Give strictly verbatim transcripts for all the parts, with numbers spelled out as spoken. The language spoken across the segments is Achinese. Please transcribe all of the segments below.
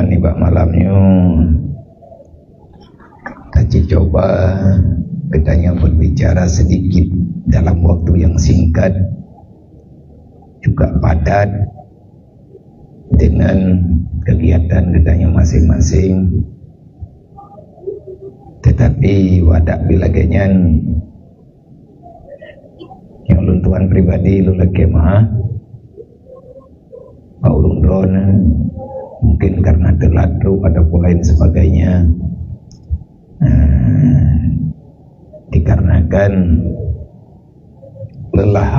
Nibak malam nyoe, tacuba geutanyoe berbicara sedikit dalam waktu yang singkat, juga padat dengan kegiatan geutanyoe masing-masing. Tetapi wadak bilagée nyan, nyang lôn tuan pribadi lôn lakée meu'ah bak ureuëng droeneuh, mungkin karena teulat trok ataupun lain sebagainya. Eh, dikarenakan lelah.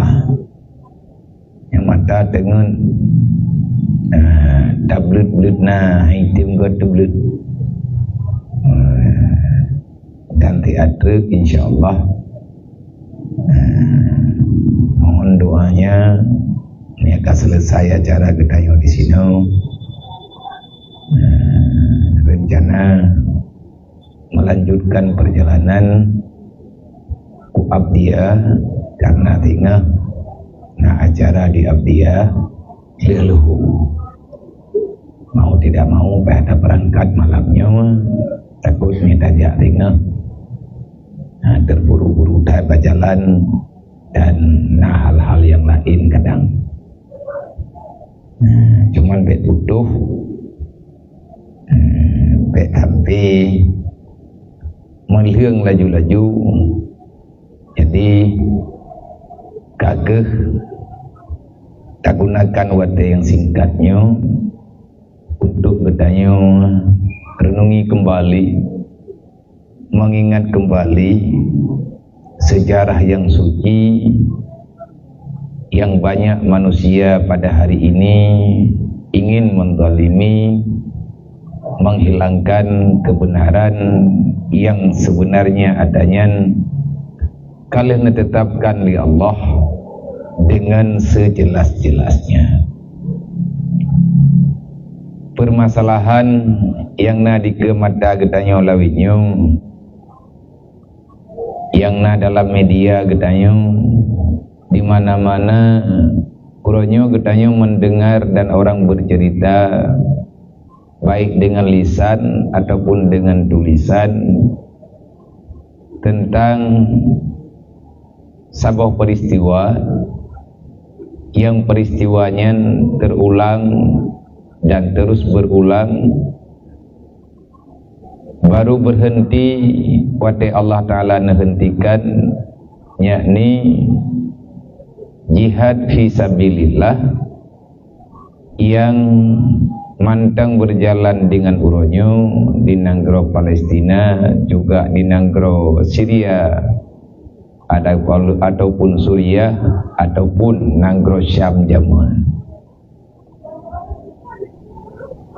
Nyang mata teungeut, eh, tableut-bleut na, hai tem go tableut. Eh, dan teatrik, insya Allah. Eh, mohon doanya, ni akan selesai acara geutanyoe di sinoe. Eh, rencana melanjutkan perjalanan ku Abdia karena tinggal na acara di Abdia leluhu. Mau tidak mau, payah berangkat malam nyoe, takut ni tajak tinggal. Nah, terburu-buru dah berjalan dan na hal-hal yang lain kadang. Nah, cuman bek butuh Hmm, bek sampai meulheueng laju-laju. Jadi, ka geuh tagunakan watée nyang singkat nyoe untuk geutanyoe renungi kembali, mengingat kembali sejarah yang suci yang banyak manusia pada hari ini ingin menzalimi, menghilangkan kebenaran yang sebenarnya adanya, ka lheueh neutetapkan lé Allah dengan sejelas-jelasnya. Permasalahan yang na dikeue mata geutanyoe lawét nyoe, yang na dalam media geutanyoe, di mana-mana uroe nyoe geutanyoe mendengar dan orang bercerita, baik dengan lisan ataupun dengan tulisan, tentang saboh peristiwa yang peristiwa nyan terulang dan terus berulang, baru berhenti watée Allah Taala neuhentikan, yakni jihad fi sabilillah yang mantong berjalan dengan uroe nyoe di nanggroe Palestina, juga di nanggroe Syria, ada-, ataupun Suriah, ataupun nanggroe Syam jameun.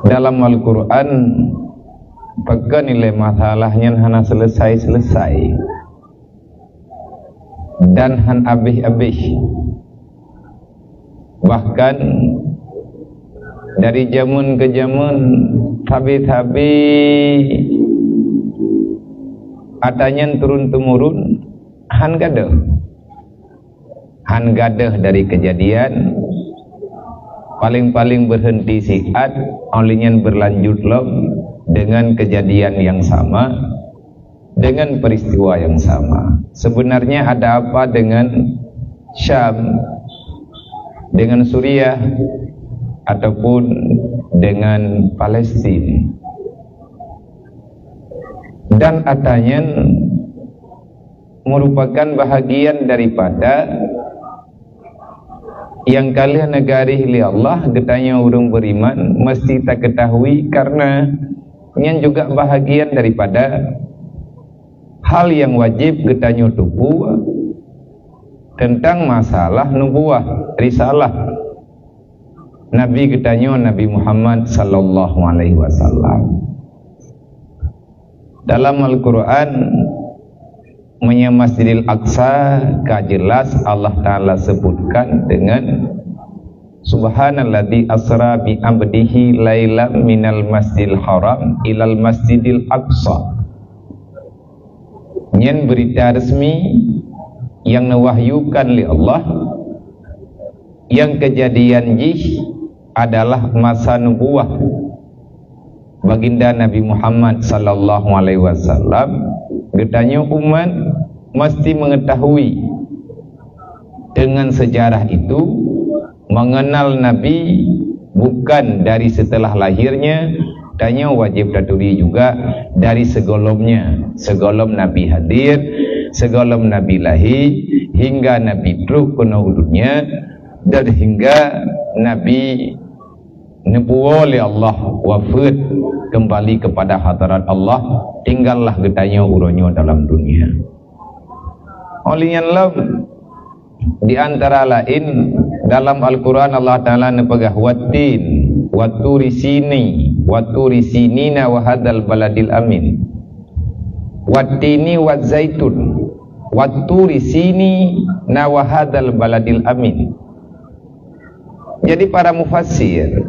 Dalam Al-Quran, peugah nilai masalah nyan hana selesai-selesai dan han abéh-abéh. Bahkan dari jameun ke jameun, sabe-sabe ata nyan turun-temurun, han gadôh. Han gadôh dari kejadian, paling-paling berhenti siat, oleh nyan berlanjut lom dengan kejadian yang sama, dengan peristiwa yang sama. Sebenarnya ada apa dengan Syam, dengan Suriah, ataupun dengan Palestina? Dan ata nyan merupakan bahagian daripada nyang ka lheueh neugaréh lé Allah, geutanyoe ureuëng beriman mesti taketahui, karena nyan juga bahagian daripada hal yang wajib geutanyoe tupu tentang masalah nubuwah, risalah Nabi geutanyoe, Nabi Muhammad sallallahu alaihi wasallam. Dalam Al-Quran, meunyoe Masjidil Aqsa ka jelas Allah Taala sebutkan dengan, "Subhanalladzi asra bi abdihi lailam minal masjidil haram ilal masjidil aqsa." Nyan beurita resmi nyang neuwahyukan lé Allah, nyang keujadian jih adalah masa nubuwah. Baginda Nabi Muhammad sallallahu alaihi wasallam, geutanyoe umat mesti mengetahui dengan sejarah itu, mengenal Nabi bukan dari setelah lahirnya, tanyoe wajib taturi juga dari segolomnya, segolom Nabi hadir, segolom Nabi lahir, hingga Nabi trok keunoe u dunia, dan hingga Nabi neupuwoe lé Allah, wafeuet, kembali kepada hadarat Allah, tinggallah geutanyoe uroe nyoe dalam dunia. Óh lheueh nyan lom, di antara laén, dalam Al-Quran Allah Ta'ala neupeugah, "Wattin, watturi sini, watturi sinina wa hadzal baladil amin." Wattini wazzaitun, watturi sinina wa hadzal baladil amin. Jadi para mufassir,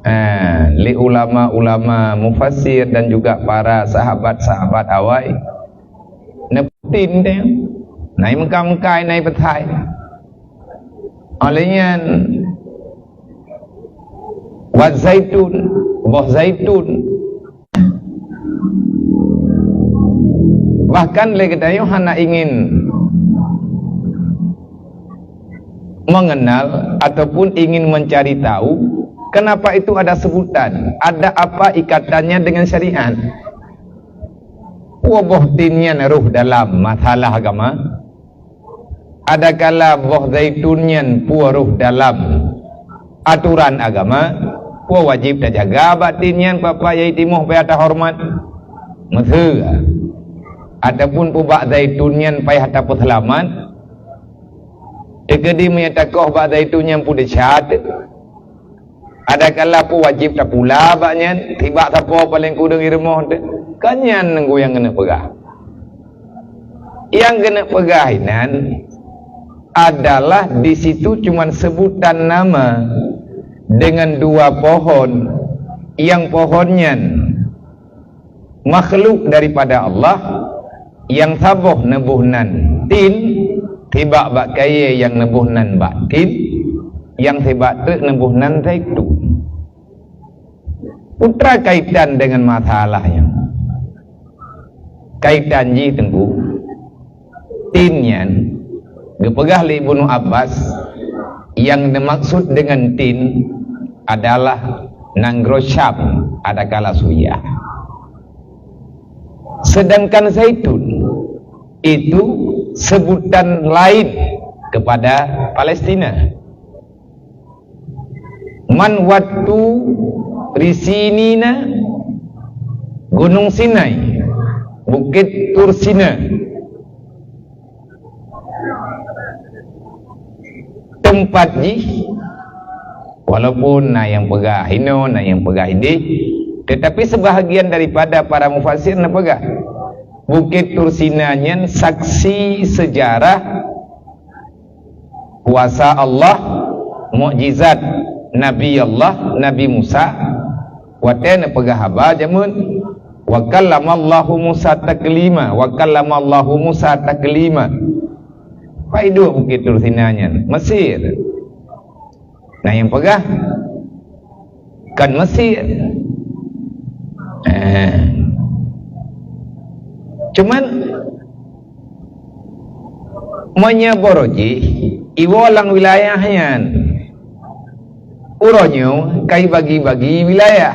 eh, lé ulama-ulama mufassir dan juga para sahabat-sahabat awai, neupeugah tin teuh, nai meuka-meuka, nai peuthai. Óh lheueh nyan, wa zaitun, boh zaitun. Bahkan lé geutanyoe hana ingin mengenal ataupun ingin mencari tahu kenapa itu ada sebutan, ada apa ikatannya dengan syariat. Peue boh tin nyan rôh dalam masalah agama? Adakala boh zaitun nyan peue rôh dalam aturan agama, peue wajéb tajaga bak tin nyan, pat-pat jai timoh payah tahoreumat? Meuseue. Ataupun peue bak zaitun nyan payah tapeuseulamat? Teukeudi meunyoe takoh bak zaitun nyan peue desya teuh? Adakala peue wajéb tapula bak nyan, sibak sapo paleng kureueng i rumoh teuh? Kon nyan nyang geuneuk peugah. Nyang geuneuk peugah inan adalah di situ cuman sebutan nama dengan dua pohon, nyang pohon nyan makhluk daripada Allah, nyang saboh neuboh nan tin, sibak bak kayée nyang neuboh nan bak tin, nyang sibak treuk neuboh nan zaitun. Peue kaitan deungon masalah nyan? Kaitan jih Teungku, tin nyan geupeugah lé Ibnu Abbas, nyang neumaksud deungon tin adalah nanggroe Syam, adakala Suriah. Sedangkan zaitun itu sebutan lain kepada Palestina. Man watturi sinina, Gunong Sinai, Bukét Tur Sina. Teumpat jih, walaupun na nyang peugah inoe, na nyang peugah idéh, tetapi sebahagian daripada para mufassir neupeugah, Bukét Tur Sina nyan saksi sejarah kuasa Allah, mukjizat Nabi Allah, Nabi Musa, watée neupeugah haba jameun, "Wa kallamallahu Musa taklima, wa kallamallahu Musa taklima." Pai duek Bukét Tur Sina nyan? Mesir. Na nyang peugah, kon Mesir. Eh. Cuman, meunyoe baroe jih iwoe lam wilayah nyan, uroe nyoe ka ibagi-bagi wilayah.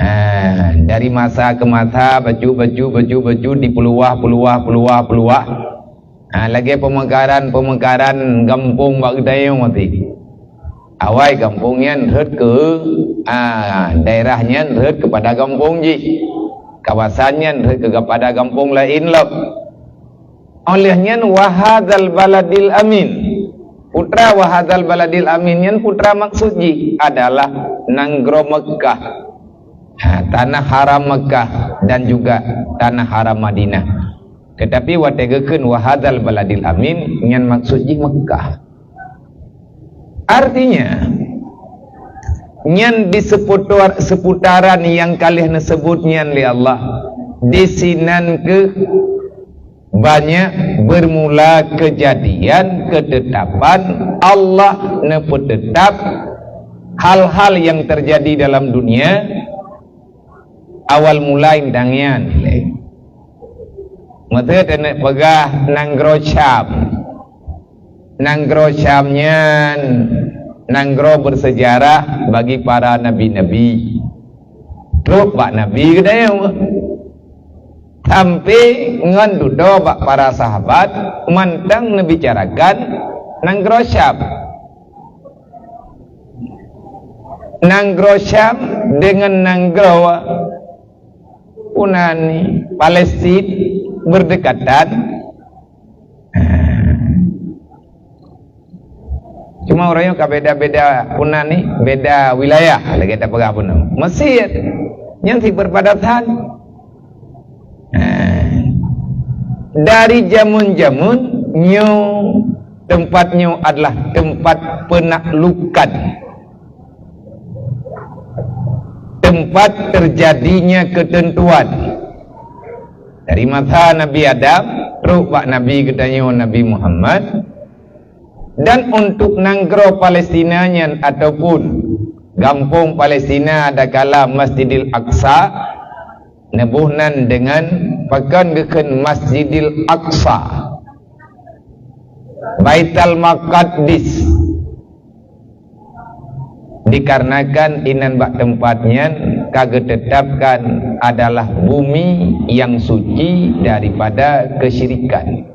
Ah, dari masa ke masa, bacut, bacut, bacut, bacut, dipeuluwah, peuluwah, peuluwah, peuluwah. Ha, lagée peumeukaran-peumeukaran gampông bak geutanyoe maté. Awai gampông nyan rhot keu, ha, daerah nyan rhot keupada gampông jih. Kawasan nyan rhot keupada gampông laén lom. Óh lheueh nyan, "Wa hadzal baladil amin." Peue wahadzal baladil amin nyan, peue maksud jih? Adalah nanggroe Meukah. Ha, tanah haram Meukah dan juga tanah haram Madinah. Tetapi watée geukheun "Wahadzal baladil amin", nyan maksud jih Meukah. Artinya, nyan di seputar-, seputaran nyang ka lheueh neuseubut nyan lé Allah, disinan keuh banyak bermula kejadian ketetapan Allah neupeutetap hal-hal yang terjadi dalam dunia, Awal mula tangian lé. Meuteuk teuneuk peugah nanggroe Syam. Nanggroe Syam nyan nanggroe bersejarah bagi para nabi-nabi. Trok bak nabi geutanyoe. Sampai ngon dudoe bak para sahabat mantong neubicarakan nanggroe Syam. Nanggroe Syam dengan nanggroe Yunani, Palestina berdekatan. Cuma ureuëng ka beda-beda Yunani, beda wilayah lagée tapeugah pun. Mesir nyang si berbatasan. Dari jameun-jameun nyoe, tempat nyoe adalah tempat penaklukan, tempat terjadinya ketentuan. Dari masa Nabi Adam trok bak Nabi geutanyoe Nabi Muhammad, dan untuk nanggroe Palestina nyan ataupun gampông Palestina adakala Masjidil Aqsa, neuboh nan deungon pakon geukheun Masjidil Aqsa, Baitul Maqdis. Dikarenakan inan bak teumpat nyan ka geutetapkan adalah bumi nyang suci daripada keusyirikan.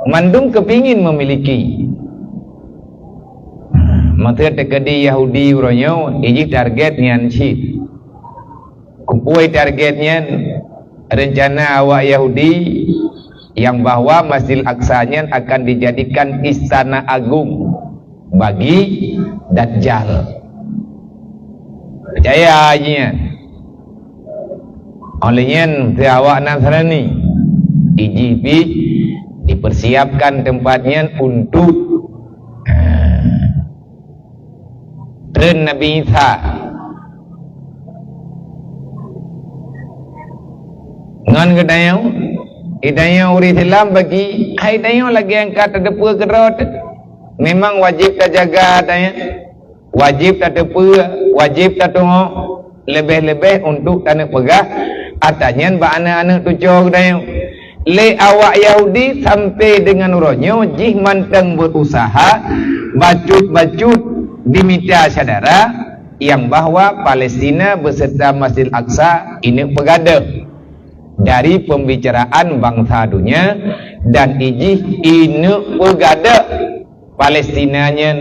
Mandum keupingin memiliki. Meuteuk teukeudi Yahudi uroe nyoe, iji target nyan cit. Kupui target nyan, rencana awak Yahudi nyang bahwa Masjidil Aqsa nyan akan dijadikan istana agung bagi Dajjal. Peucaya jih nyan. Oleh nyan, keu awak Nasrani, ijih pih dipersiapkan tempat nyan untuk, eh, treun Nabi Isa. Ngon geutanyoe, geutanyoe ureuëng Islam bagi hai tanyoe lagée nyang ka tateupeue keudroe teuh. Memang wajéb tajaga tanyoe, wajéb tateupeue, wajéb tatuhoe, leubeh-leubeh untuk taneuk peugah ata nyan bak aneuëk-aneuëk tucoe geutanyoe. Lé awak Yahudi sampai deungon uroe nyoe jih mantong beurusaha bacut-bacut dimita syedara nyang bahwa Palestina beserta Masjid Aqsa ineuk peugadôh dari pembicaraan bansa dunia dan ijih ineuk peugadôh Palestina nyan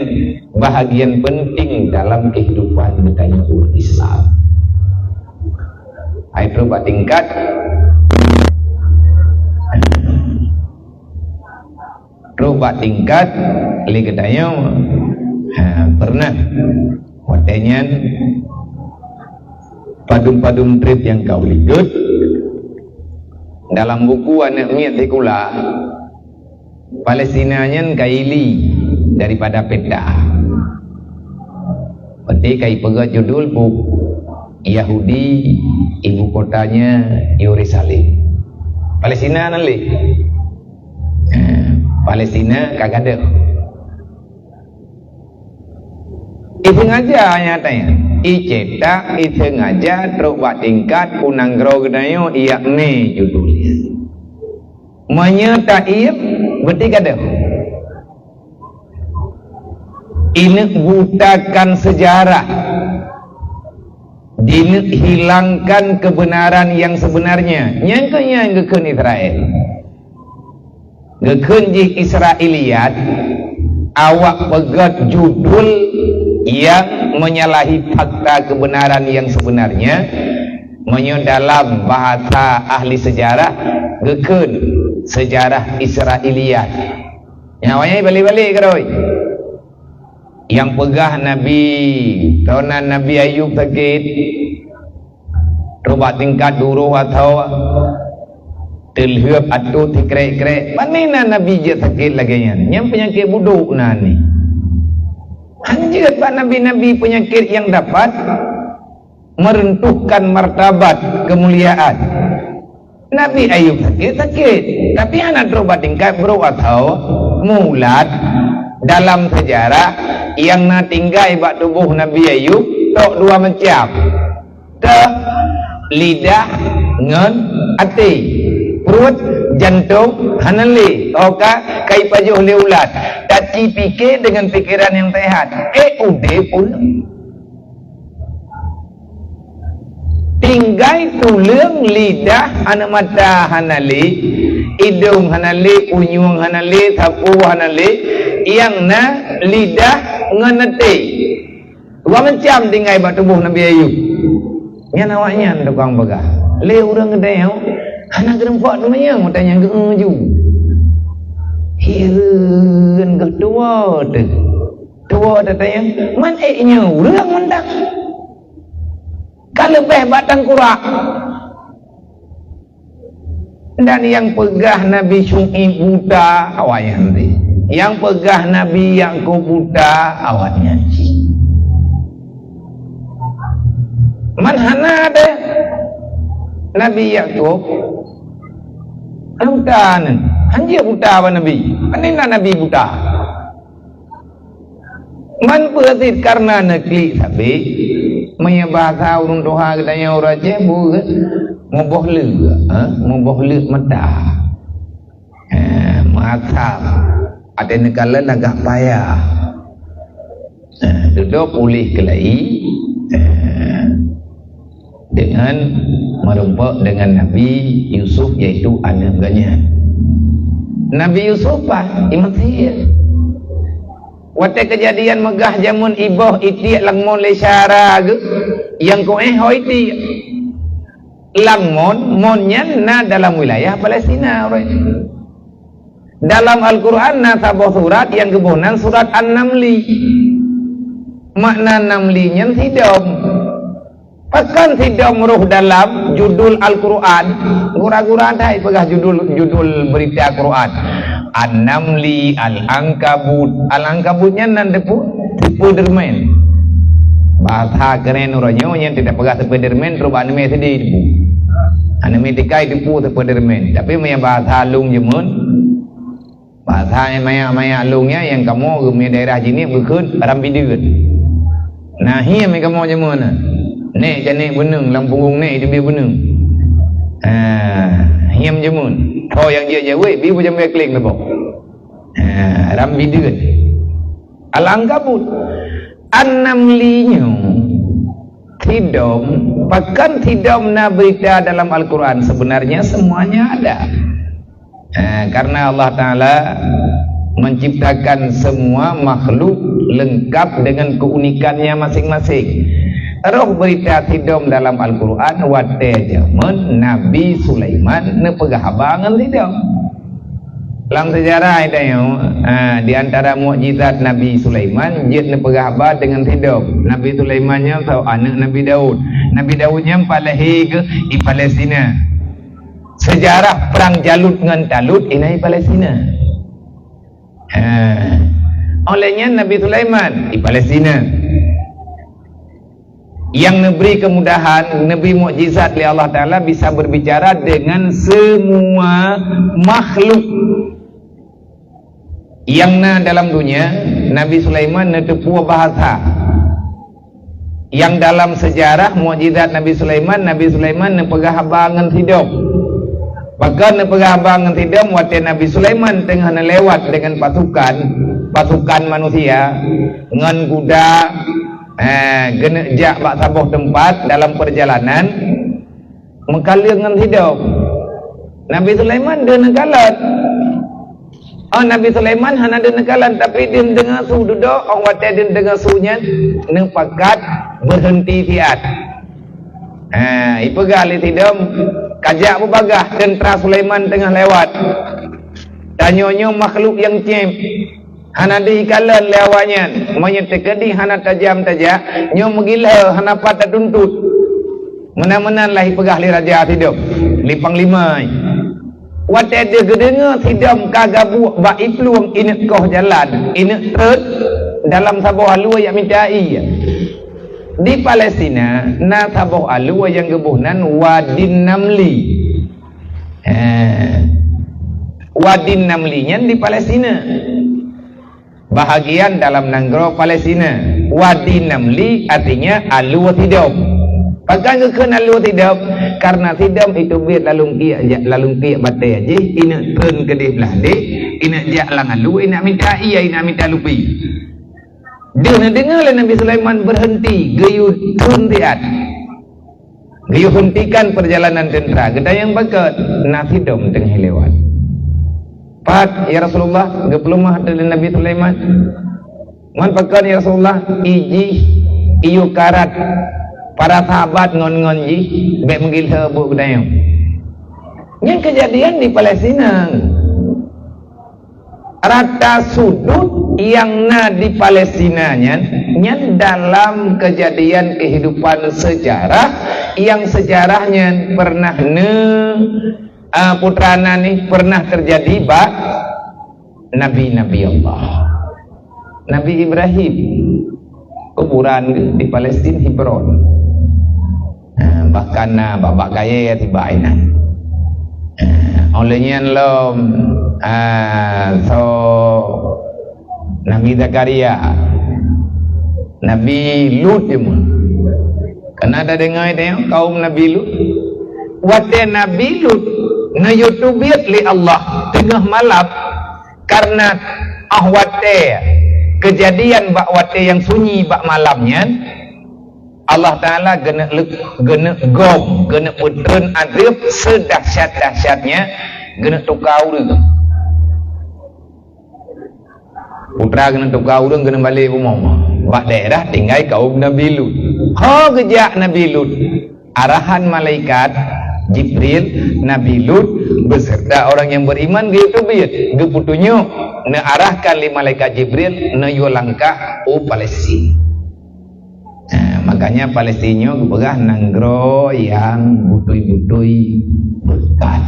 bahagian penting dalam kehidupan geutanyoe umat Islam. Hai trok bak tingkat, trok bak tingkat lé geutanyoe, ha, pernah watée nyan padum-padum treb nyang ka ulikot dalam buku aneuëk miet sikula. Palestina nyan ka ili daripada peta. Berarti ka ipeugah judul buku Yahudi, ibu kotanya Yerusalem. Palestina nan lé. Ha, Palestina ka gadôh. Isengaja nyatanya, icetak isengaja trok bak tingkat u nanggroe geutanyoe, iyak mé judulnya. Meunyoe taiem, berarti gadôh. Ineuk butakan sejarah, dineuk hilangkan kebenaran yang sebenarnya. Nyang keu nyang geukheun Israel. Geukheun jih Israiliyat, awak peugét judul yang menyalahi fakta kebenaran yang sebenarnya. Meunyoe dalam bahasa ahli sejarah, geukheun sejarah Israiliyat. Nyang awaknyan balik-balik keudroe. Nyang peugah Nabi, tonan Nabi Ayub sakét, trok bak tingkat duroh atau teulheueb ateueh sikrek-krek. Pane na Nabi jeuet sakét lagée nyan? Nyang peunyakét budok na nyan. Hanjeuet bak nabi-nabi peunyakét nyang dapat meruntuhkan martabat keumuliaan. Nabi Ayub sakét, sakét, tapi hana trok bak tingkat brok atau mulat. Dalam sejarah, nyang na tinggai bak tuboh Nabi Ayub tok dua macam. Teuh, Lidah ngon até. Pruet, jantong, hana lé. Ho ka, ka ipajoh lé ulat. Taci pike deungon pikeran nyang sehat. Eh, udeb ulôn. Tinggai tuleueng, lidah, aneuk mata hana lé, idong hana lé, punyueng hana lé, sapeue hana lé, nyang na lidah ngon até. Dua macam tinggai bak tuboh Nabi Ayub. Nyan awaknyan tukang peugah, lé ureuëng geutanyoe hana geureumpok teumanyong, meutanyoe geuuju. Hireuen geuh tuwoe teuh. Tuwoe teuh tanyong, man ék nyoe ureuëng mantong. Ka leubeh bak tangkurak. Dan nyang peugah Nabi Syu'aib buta, awaknyan teuh. Nyang peugah Nabi Yakub buta, awaknyan cit. Man hana deh Nabi Yakub buta nyan. Hanjeuet buta bak Nabi. Pane na Nabi buta. Man peue cit? Kareuna neuklik sabé. Meunyoe bahasa ureuëng tuha geutanyoe ureuëng Aceh, bu-, muboh leuek, ha? Muboh leuek mata. Eh, mata. Até neukalon agak payah. Eh, dudoe puléh keulai. Eh, dengan meureumpok dengan Nabi Yusuf, yaitu aneuk geuh nyan. Nabi Yusuf bah, i Mesir. Watée keujadian meugah jameun iboh itiek lam mon lé syara geuh, nyang keuéh ho itiek. Lam mon, mon nyan na dalam wilayah Palestina, uroe nyan. Dalam Al-Quran na saboh surat nyang geuboh nan surat An-Namli. Makna Namli nyan sidom. Pakon sidom roh dalam judul Al-Quran? Gura-gura that peugah judul, judul berita Quran. An-Namli, Al-Ankabut. Al-Ankabut nyan nan teupeu, Spiderman. Bahasa keren uroe nyoe nyan tidak peugah Spiderman, terus bak aneuk mé sideh teupeu. Aneuk mé tikai teupeu Spiderman. Tapi meunyoe bahasa lôn jameun, bahasa manyak-manyak lôn nyan nyang kamoe geuh daerah Jeunieb geukheun rambideuen. Nah, hiém kamoe jameun na. Nék janék beuneueng lam punggong nék itu bie beuneueng. Ah, hiém jameun. Tho nyang jeuet jaweueb, bi bujambai kléng teuboh. Ah, rambideuen. Al-Ankabut. An-Namli nyoe. Sidom, pakon sidom na berita dalam Al-Quran? Sebenarnya semuanya ada. Eh, karena Allah Ta'ala menciptakan semua makhluk lengkap dengan keunikannya masing-masing. Roh berita sidom dalam Al-Quran watée jameun Nabi Sulaiman neupeugah haba ngon sidom. Lam sejarah tanyoe, ha, di antara mukjizat Nabi Sulaiman, jeuet neupeugah haba deungon sidom. Nabi Sulaiman nyan saboh aneuk Nabi Daud. Nabi Daud nyan palahé geuh i Palestina. Sejarah perang Jalut ngon Talut inan i Palestina. Ha. Oleh nyan Nabi Sulaiman i Palestina. Yang neubri kemudahan, neubri mukjizat lé Allah Taala bisa berbicara dengan semua makhluk yang na dalam dunia. Nabi Sulaiman neuteupeue bahasa. Yang dalam sejarah mukjizat Nabi Sulaiman, Nabi Sulaiman neupeugah haba ngon sidom. Pakon neupeugah haba ngon sidom? Watée Nabi Sulaiman teungoh neulewat dengan pasukan, pasukan manusia, ngon kuda, eh, geuneuk jak bak saboh teumpat dalam perjalanan, meukaleueng ngon sidom. Nabi Sulaiman deuh neukalon. Oh, Nabi Sulaiman hana deuh neukalon, tapi deuh neudeungoe su dudoe, oh, watée deuh neudeungoe su nyan, neupakat beureunti siat. Ha, ipeugah lé sidom, "Kajak beubagaih, teuntra Sulaiman teungoh lewat." Tanyoe nyoe makhluk nyang cém. Hana deuh ikalon lé awaknyan, meunyoe teukeudi hana tajam tajak, nyoe meugila hana pat tatuntut. Meunan-meunan lah ipeugah lé raja sidom, lé panglima. Watée deuh geudeungoe sidom ka gabuek bak iplueng ineuk koh jalan, ineuk treuk dalam saboh alue jak mita ie. Di Palestina na saboh alue nyang geuboh nan Wadin Namli. Eh, Wadin Namli nyan di Palestina. Bahagian dalam nanggroe Palestina. Wadi Namli artinya alue sidom. Pakon geukheun aloe sidom? Karena sidom itu biet lalong kiek jak, lalong kiek batée jih, ineuk treun keudeh blah deh, ineuk jak lam aloe, ineuk mita ié, ineuk mita lupi. Deuh neudeungoe lé Nabi Sulaiman, berhenti, geuyue treun siat. Geuyue hentikan perjalanan teuntara. Geutanyong pakon, na sidom teungoh lewat. Pat, ya Rasulullah, geupeuleumah lé Nabi Sulaiman. Ngon pakon, ya Rasulullah? Ijih iyue karat para sahabat ngon-ngon jih, bék meugilhé buet geutanyong. Nyan kejadian di Palestina. Rata sudut nyang na di Palestina nyan, nyan dalam kejadian kehidupan sejarah, nyang sejarah nyan pernah ne, ah, putra na nih, pernah terjadi bak nabi-nabi Allah. Nabi Ibrahim, kuburan di Palestina, Hebron. Ah, bahkan na bak-bak kayée tibak inan. Ah, óh lheueh nyan lom, ah, so Nabi Zakaria, Nabi Lut cuma. Kana tadeungoe teuh kaum Nabi Lut? Watée Nabi Lut neuyue teubiet lé Allah teungoh malam, karena óh watée keujadian bak watée nyang sunyi bak malam nyan, Allah Taala geuneuk leuk-, geuneuk gom, geuneuk peutreun adeueb seudahsyat-dahsyatnya, geuneuk tuka ureuëng. Putra geuneuk tuka ureuëng, geuneuk balek bumoe. Bak daerah tinggai kaum Nabi Lut. Ho geujak Nabi Lut, arahan malaikat Jibril, Nabi Lut beserta orang yang beriman geuyue teubiet, geupeutunyok, neuarahkan lé malaikat Jibril neuyue langkah u Palestina. Nah, makanya Palestina nyoe geupeugah nanggroe nyang beutôi-beutôi beureukat.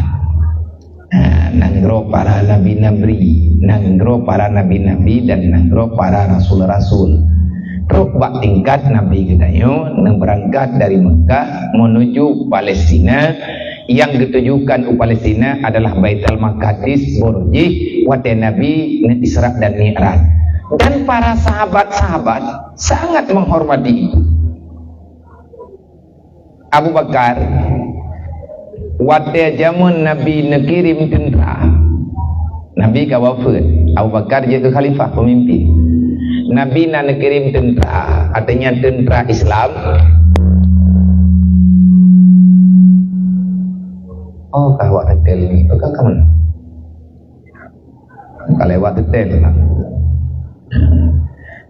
Nah, nanggroe para nabi-nabi, nanggroe para nabi-nabi dan nanggroe para rasul-rasul. Trok bak tingkat Nabi geutanyoe neubeurangkat dari Mekah menuju Palestina, nyang geutujukan u Palestina adalah Baitul Maqdis, boh jih watée Nabi neu Isra dan Mi'raj. Dan para sahabat-sahabat sangat menghormati itu. Abu Bakar, watée jameun Nabi neukirém teuntra, Nabi ka wafeuet, Abu Bakar jeuet keu khalifah peumimpin. Nabi na neukirém teuntra, artinya teuntra Islam. Oh, ka awak tetel ni, oh, ka, ka mana? Ka lewat tetel lah.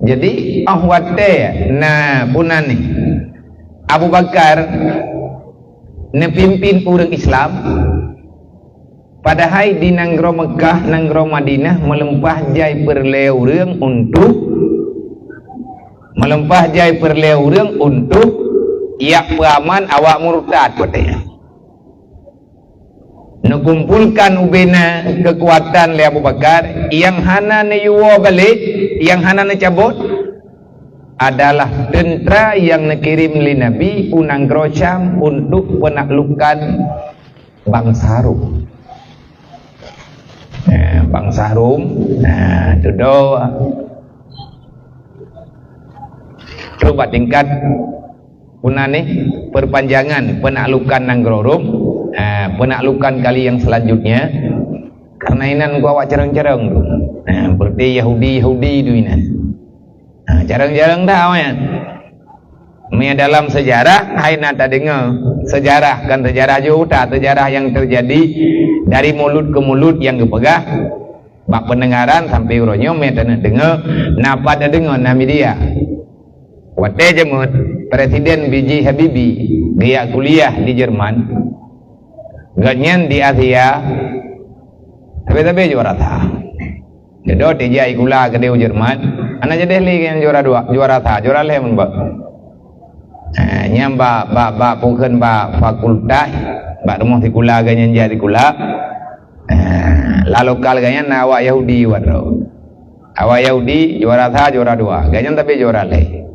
Jadi, óh watée na puna ni, Abu Bakar neupimpin ureuëng Islam, padahai di nanggroe Mekah, nanggroe Madinah meuleumpah jai peureulée ureuëng untuk, meuleumpah jai peureulée ureuëng untuk jak peuaman awak murtad, watée nyan. Neukumpolkan ubena keukuatan lé Abu Bakar, nyang hana neuyue balek, nyang hana neucabot, adalah teuntra nyang neukirém lé Nabi u nanggroe Syam untuk peunaklukan bansa Rom. Nah, bansa Rom, nah, dudoe trok bak tingkat puna ni, perpanjangan penaklukan nanggroe Rom, ha, penaklukan kali yang selanjutnya, karena inan ku awak carong-carong tu. Ha, berarti Yahudi-Yahudi tu inan. Ha, carong-carong dah awaknyan. Mia dalam sejarah, hai na tadeungoe sejarah, kan sejarah juta, sejarah yang terjadi dari mulut ke mulut yang geupeugah. Bak peundengaran sampai uroe nyoe meutaneuh deungoe, na pat tadeungoe na media. Watée jameun Presiden B J Habibie geujak kuliah di Jerman, gobnyan di Asia, sabe-sabe juara sa. Jadi tijak sikula keudeh u Jerman, hana jadeh lé nyang juara dua, juara sa, juara lhée mun bak. Eh, nyang bak, bak, bak, bukon bak fakultas, bak rumoh sikula gobnyan jak sikula. Eh, lam lokal gobnyan na awak Yahudi wadroe. Awak Yahudi juara sa, juara dua. Gobnyan tapi juara lhée.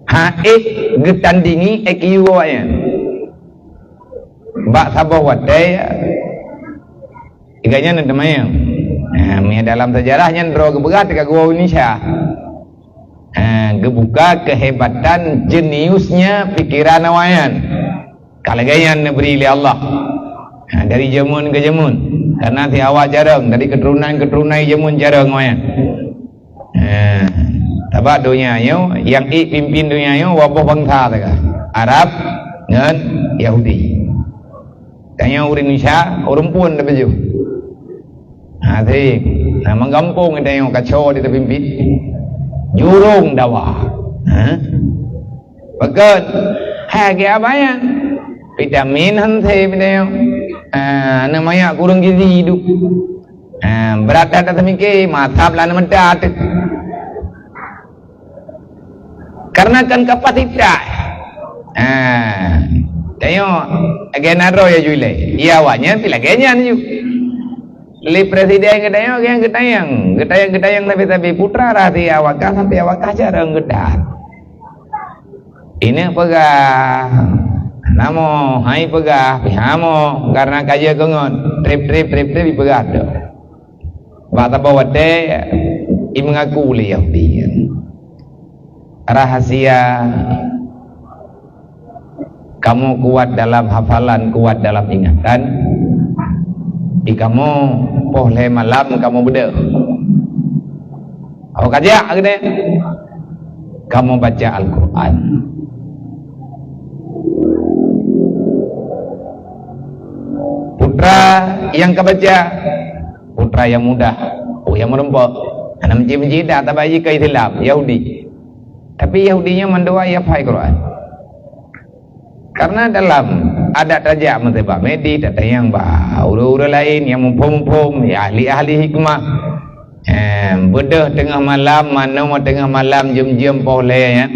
Ha ék geutandingi I Q awaknyan. Bak saboh watée, gobnyan teuma. Eh, meudalam sejarah nyan droe geupeugah teuka geuwoe Indonesia. Ha, geubuka kehebatan jeniusnya pikiran awaknyan. Ka lagée nyan neubri lé Allah. Ha, dari jameun ke jameun. Karena si awak jareueng, dari keturunan-keturunan jameun jareueng awaknyan. Ha, sabab donya nyoe, nyang ék pimpin donya nyoe, dua boh bansa teuka. Arab ngon Yahudi. Tanyoe ureuëng Indonesia, ureuëng phon teupeujeuet. Ha, seb. Nah, meugampông tanyoe kaco di teupimpin. Jurông dawa. Ha? Pakon? Hai, keu abaya. Vitamin han seb tanyoe. Ha, aneuk manyak kureueng gizi hidup. Ha, brat that taseumiké, mata beulana meudat. Karena kan kapasitas. Ha, tanyoe, lagée naro ya ju ilée. Ya, awaknyan pih lagée nyan ju. Lé presiden geutanyoe, nyang geutanyong. Geutanyong, geutanyong sabe-sabe putra rahasia awak kah sampai awak kah cara geudat. Ini peugah, namo, hai peugah, pih hamo, karena kajeuet keungon, trip-trip, trip-trip, ipeugah tu. Bak saboh watée, i meungaku lé Yahudi. Rahasia, kamoe kuat dalam hafalan, kuat dalam ingatan. Di kamoe, poh lhée malam kamoe beudôh. Awak kajak geude. Kamoe baca Al-Quran. Putra nyang ka baca, putra nyang muda, oh, nyang meurumpok. Hana meuji-meuji dah, tapi jih ka Islam, Yahudi. Tapi Yahudi nyan mandua ya pahai Quran. Karena dalam adat tajak meuseubab Medi, tatanyong bak ureuëng-ureuëng laén nyang muphom-muphom, ya ahli-ahli hikmah. Eh, beudôh teungoh malam, manoe teungoh malam, jeuem-jeuem poh lhée nyan.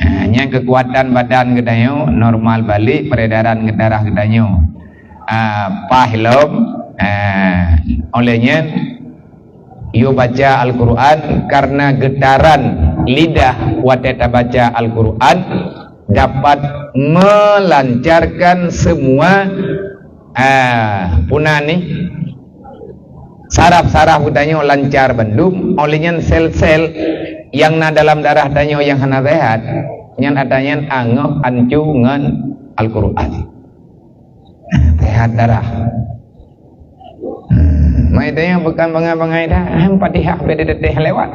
Eh, nyan keukuatan badan geutanyoe normal balek, peredaran darah geutanyoe, ah, paih lom. Eh, oleh nyan, yue baca Al-Quran, karena getaran lidah watée tabaca Al-Quran dapat melancarkan semua, ah, puna nih, saraf-saraf geutanyoe lancar bandum, oleh nyan sel-sel nyang na dalam darah tanyoe nyang hana sehat, nyan ata nyan angoh ancu ngon Al-Quran. Sehat darah. Hmm, mai tanya bukan bangai-bangai dah, Al-Fatihah beda teteh lewat.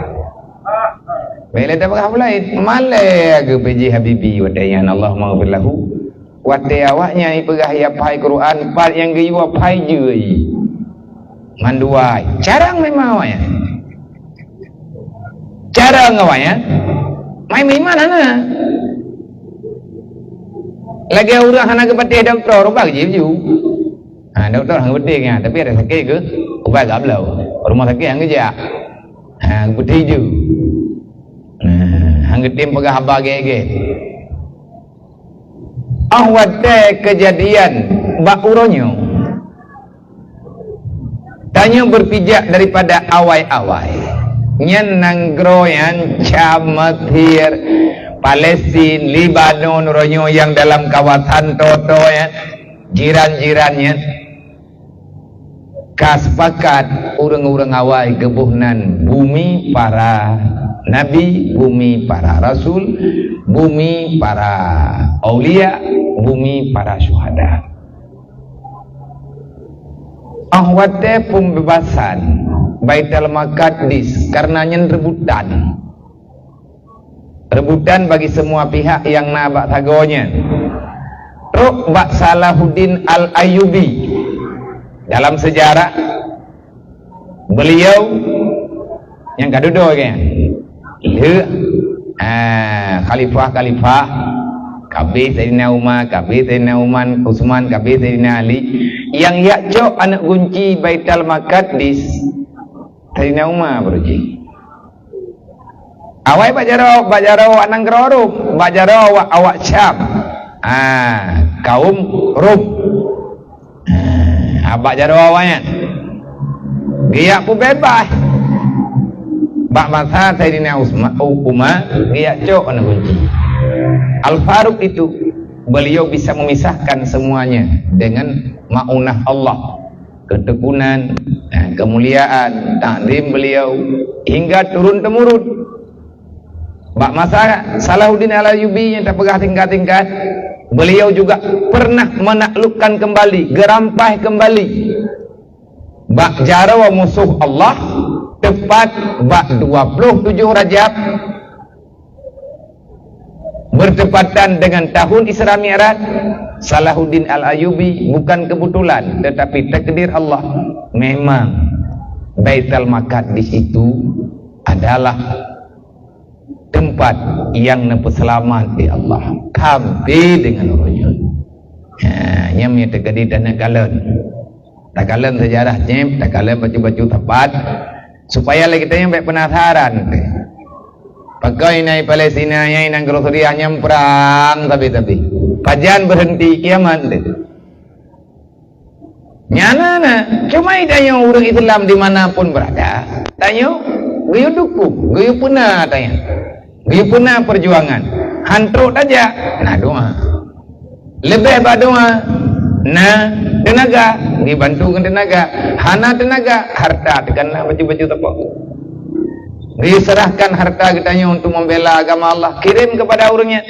Bila dah berapa lain, malai ke P J Habibie watée nyan, Allahumma ghfir lahu. Watée awaknyan ipeugah ya pahai Quran, pat nyang geuyue pahai jeuet. Mandua, carang memang awaknyan. Carang awaknyan. Mai meuiman hana. Lagée ureuëng hana geupatéh dokto, rubah jih ju. Ha, dokto hana geupatéh nya, tapi ada sakit ke? Ubat gak belau. Rumah sakit hana geujak. Ha, geupatéh ju. Ha, hana geutem peugah haba gét-gét. Ah, watée keujadian bak uroe nyoe, tanyoe beupijak daripada awai-awai. Nyan nanggroe nyan Syam, Mesir, Palestin, Lebanon, uroe nyoe nyang dalam kawasan toto nyan, jiran-jiran nyan. Ka sepakat ureuëng-ureuëng awai geuboh nan bumi para nabi, bumi para rasul, bumi para aulia, bumi para syuhada. Ah, watée pembebasan Baitul Maqdis karena nyan rebutan. Rebutan bagi semua pihak nyang na bak sagoe nyan. Trok bak Salahuddin Al-Ayyubi. Dalam sejarah, beliau nyang ka dudoe kan? Lheueh, ah, khalifah-khalifah, ka abéh Saidina Umar, ka abéh Saidina Umar, Utsman, ka abéh Saidina Ali. Nyang jak cok aneuëk gunci Baitul Maqdis, Saidina Umar baru jih. Awai bak jaroe, bak jaroe awak nanggroe Rom, bak jaroe awak, awak Syam. Ha, kaum Rom. Ha, bak jaroe awak nyan. Geujak peubeubaih. Bak masa Saidina Utsma-, U-, Umar, geujak cok aneuëk gunci. Al-Faruq itu, beliau bisa memisahkan semuanya dengan maunah Allah. Ketekunan, eh, kemuliaan, takzim beliau hingga turun-temurun. Bak masa Salahuddin Al-Ayyubi nyang tapeugah tingkat-tingkat, beliau juga pernah menaklukkan kembali, geurampai kembali bak jaroe musoh Allah, teupat bak dua puluh tujoh Rajab, bertepatan dengan tahun Isra Mi'raj. Salahuddin Al-Ayyubi bukan kebetulan, tetapi takdir Allah. Memang Baitul Maqdis itu adalah tempat yang neupeuseulamat di Allah. Sampai dengan uroe nyoe. Ha, nyang meunyoe teukeudi taneuk kalon. Takalon sejarah nyan, takalon bacut-bacut sapat, supaya lé geutanyoe bék penasaran. Pakon inan Palestina nyan, inan Nanggroe Suriah nyan prang sabe-sabe. Pajan berhenti kiamat teuh. Nyan na, na. Cuma tanyoe ureuëng Islam di mana pun berada, tanyoe geuyue dukung, geuyue peuna tanyoe. Geuyue peuna perjuangan. Han trok tajak, na doa. Leubeh bak doa, na teunaga, geubantu ngon teunaga. Hana teunaga, harta teuka na bacut-bacut sapat. Geuserahkan harta geutanyoe untuk membela agama Allah, kirim kepada ureuëng nyan.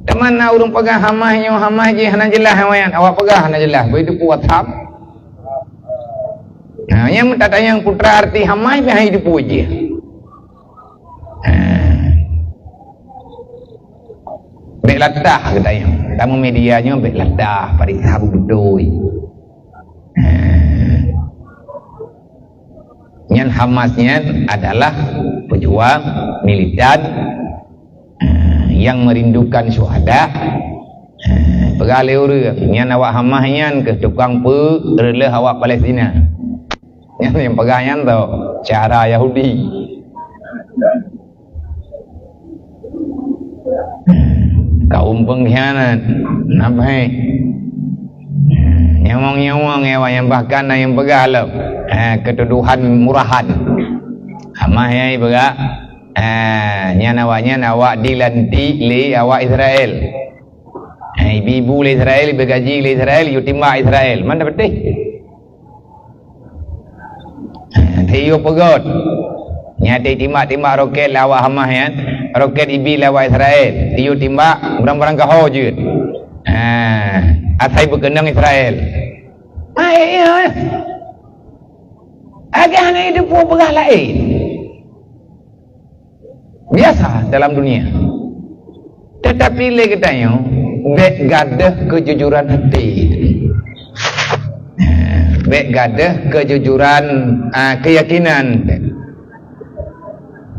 Teuma na ureuëng peugah Hamas nyoe, Hamas jih hana jeulaih awaknyan. Awak peugah hana jeulaih, beu teupeu WhatsApp. Nah, nyang meutatanyong peue arti Hamas, beu hai teupeu jih. Ha. Bék latah geutanyoe. Tamu media nyoe bék latah, pariksa beutôi. Ha. Nyan Hamas nyan adalah pejuang militan, ha, yang merindukan syuhada. Ha, peugah lé ureuëng, nyan awak Hamas nyan keuh tukang peureuleueh awak Palestina. Nyan nyang peugah nyan tau, cara Yahudi. Kaum pengkhianat, naféh. Nyawöng-nyawöng ya, awak nyan bahkan na nyang peugah lom, eh, keutuduhan murahan. Amah nyang peugah, eh, nyan awak nyan awak dilantik lé awak Israel. Eh, ibi-ibu lé Israel, ibi gaji lé Israel, yue timbak Israel. Mana beutih? Ha, tiyue peugöt. Nyan titimbak-timbak roket lé awak Hamas nyan, roket ibi lé awak Israel. Tiyue timbak, barang-barang ka ho jeuet. Ha, asai beukeunong Israel. Hai, ya. Agak hana itu peugah laén. Biasa dalam dunia. Tetapi lé geutanyoe, bék gadöh keujujuran até. Bék gadöh keujujuran, ah, keuyakinan.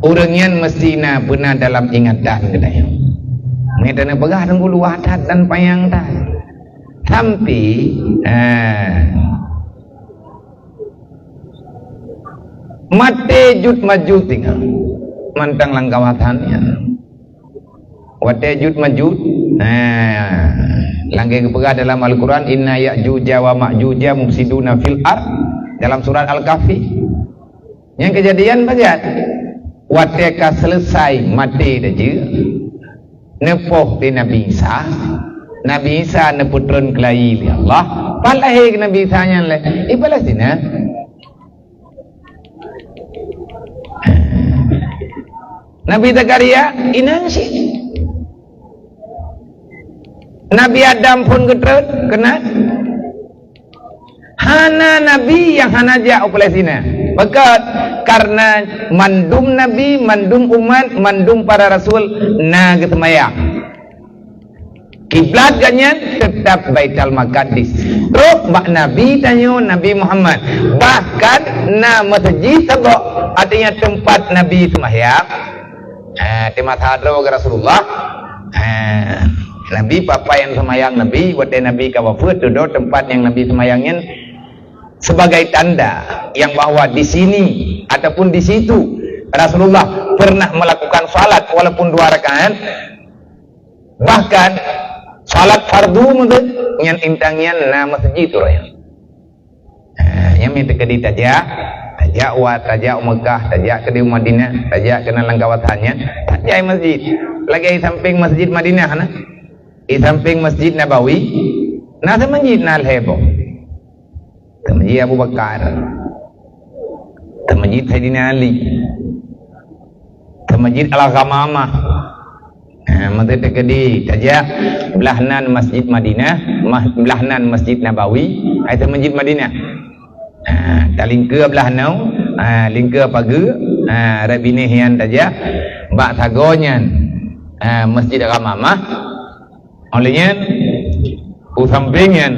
Ureuëng nyan meusti na beuna dalam ingatan geutanyoe. Meutanyoe peugah teungku luwah that dan panyang that. Sampai, ah, Maté Ya'juj Ma'juj tinggai mantong lam kawasan nyan. Watée Ya'juj Ma'juj, nah, lagée geupeugah dalam Al-Quran, "Inna Ya'juja wa Ma'juja mufsiduna fil ard," dalam surat Al-Kahfi. Nyang keujadian bagian watée ka selesai maté dan jeuet, neupoh lé Nabi Isa. Nabi Isa neupeutron keulayi lé Allah. Pat lahé Nabi Isa nyan lé? Di Palestina. Nabi Zakaria inan syiek. Nabi Adam phon geutreun keunan. Hana nabi nyang hana jak u Palestina. Pakon? Karena mandum nabi, mandum umat, mandum para rasul na geuseumayang. Kiblat geuhnyan teutap Baitul Maqdis. Trok bak nabi tanyoe, Nabi Muhammad. Bahkan na meuseujid saboh, artinya teumpat nabi seumayang. Ha, teuma sadroe Rasulullah. Ha, Nabi papai nyang seumayang Nabi, watée Nabi ka wafeuet, dudoe teumpat nyang Nabi seumayang nyan sebagai tanda yang bahwa di sini ataupun di situ Rasulullah pernah melakukan salat walaupun dua rakaat. Bahkan salat fardu meunan nyan, intan nyan na meuseujid uroe nyan. Ha, nyan meuteukadi tajak, tajak wa, tajak u Mekah, tajak keudeh u Madinah, tajak keunan lam kawasan nyan, tajak meuseujid. Lagée di samping Meuseujid Madinah na, di samping Meuseujid Nabawi, na meuseujid na lhée boh. Meuseujid Abu Bakar, meuseujid Saidina Ali, Masjid Al-Ghamamah. Ha, meuteuteukeudi tajak blah nan Masjid Madinah, mah-, blah nan Masjid Nabawi, hai Masjid Madinah. Ha, talingkeue blah nyoe, ha, lingkeue pageue, ha, rot binéh nyan tajak bak sagoe nyan, ha, Masjid Ghamamah. Óh lheueh nyan, u sampéng nyan,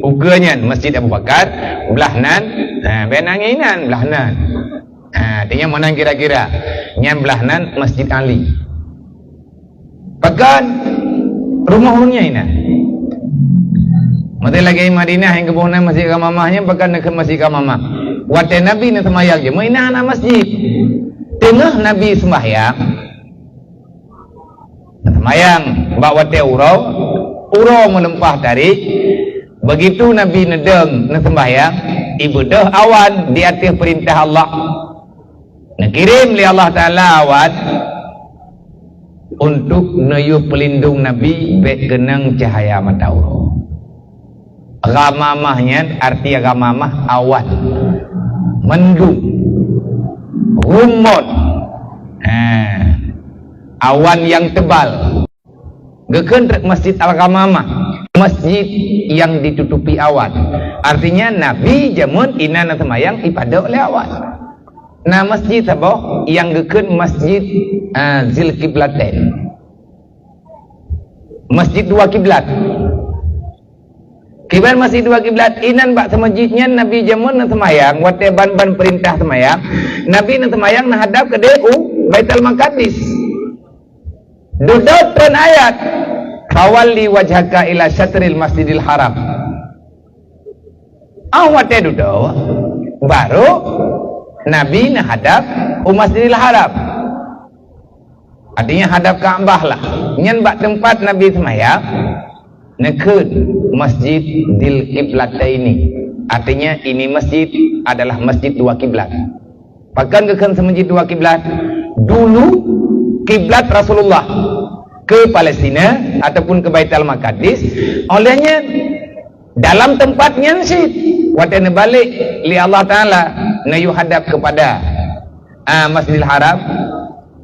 ukeue nyan Masjid Abu Bakar, blah nan, ha, bèk nangis nan, blah nan. Ha, artinya meunan kira-kira. Nyan blah nan Masjid Ali. Pakon rumoh ureueng nyan inan? Maté lagèe Madinah nyang geuboh nan Masjid Ghamamah nyan, pakon neukheun Masjid Ghamamah? Watèe Nabi neuseumayang jeuet, inan hana masjid. Teungoh Nabi seumbahyang, neuseumayang bak watèe uroe, uroe meuleumpah tarék. Begitu Nabi neudong neuseumbahyang, ibeudôh awan di ateueh peurintah Allah. Neukirém lé Allah Taala awan untuk neuyue peulindong Nabi bèk keunong cahya mata uroe. Ghamamah nyan, arti ghamamah awan. Mendung. Ghumman. Ha. Awan nyang tebal. Geukheun trép Masjid Al-Ghamamah, masjid yang ditutupi awan. Artinya, Nabi jameun inan na seumayang ipadôk lé awan. Na masjid saboh nyang geukheun Masjid, ah, Zil Kiblatain. Masjid dua kiblat. Kiban Masjid dua kiblat inan bak seumasjid nyan Nabi jameun na seumayang, watèe ban-ban peurintah seumayang, Nabi na seumayang na hadap keudéh u Baitul Maqdis. Dudoe treun ayat, "Fawalli wajhaka ila syatril Masjidil Haram." Ah, watèe dudoe, baru Nabi na hadap u Masjidil Haram. Artinya hadap Ka'bah lah. Nyan bak teumpat Nabi seumayang, neukheun Masjid Dzil Qiblataini. Artinya ini masjid adalah masjid dua kiblat. Pakon geukheun seumasjid dua kiblat? Dulu kiblat Rasulullah ke Palestina ataupun ke Baitul Maqdis. Oleh nyan, dalam teumpat nyan cit, watèe neubalek lé Allah Taala, neuyue hadap kepada, ah, Masjidil Haram,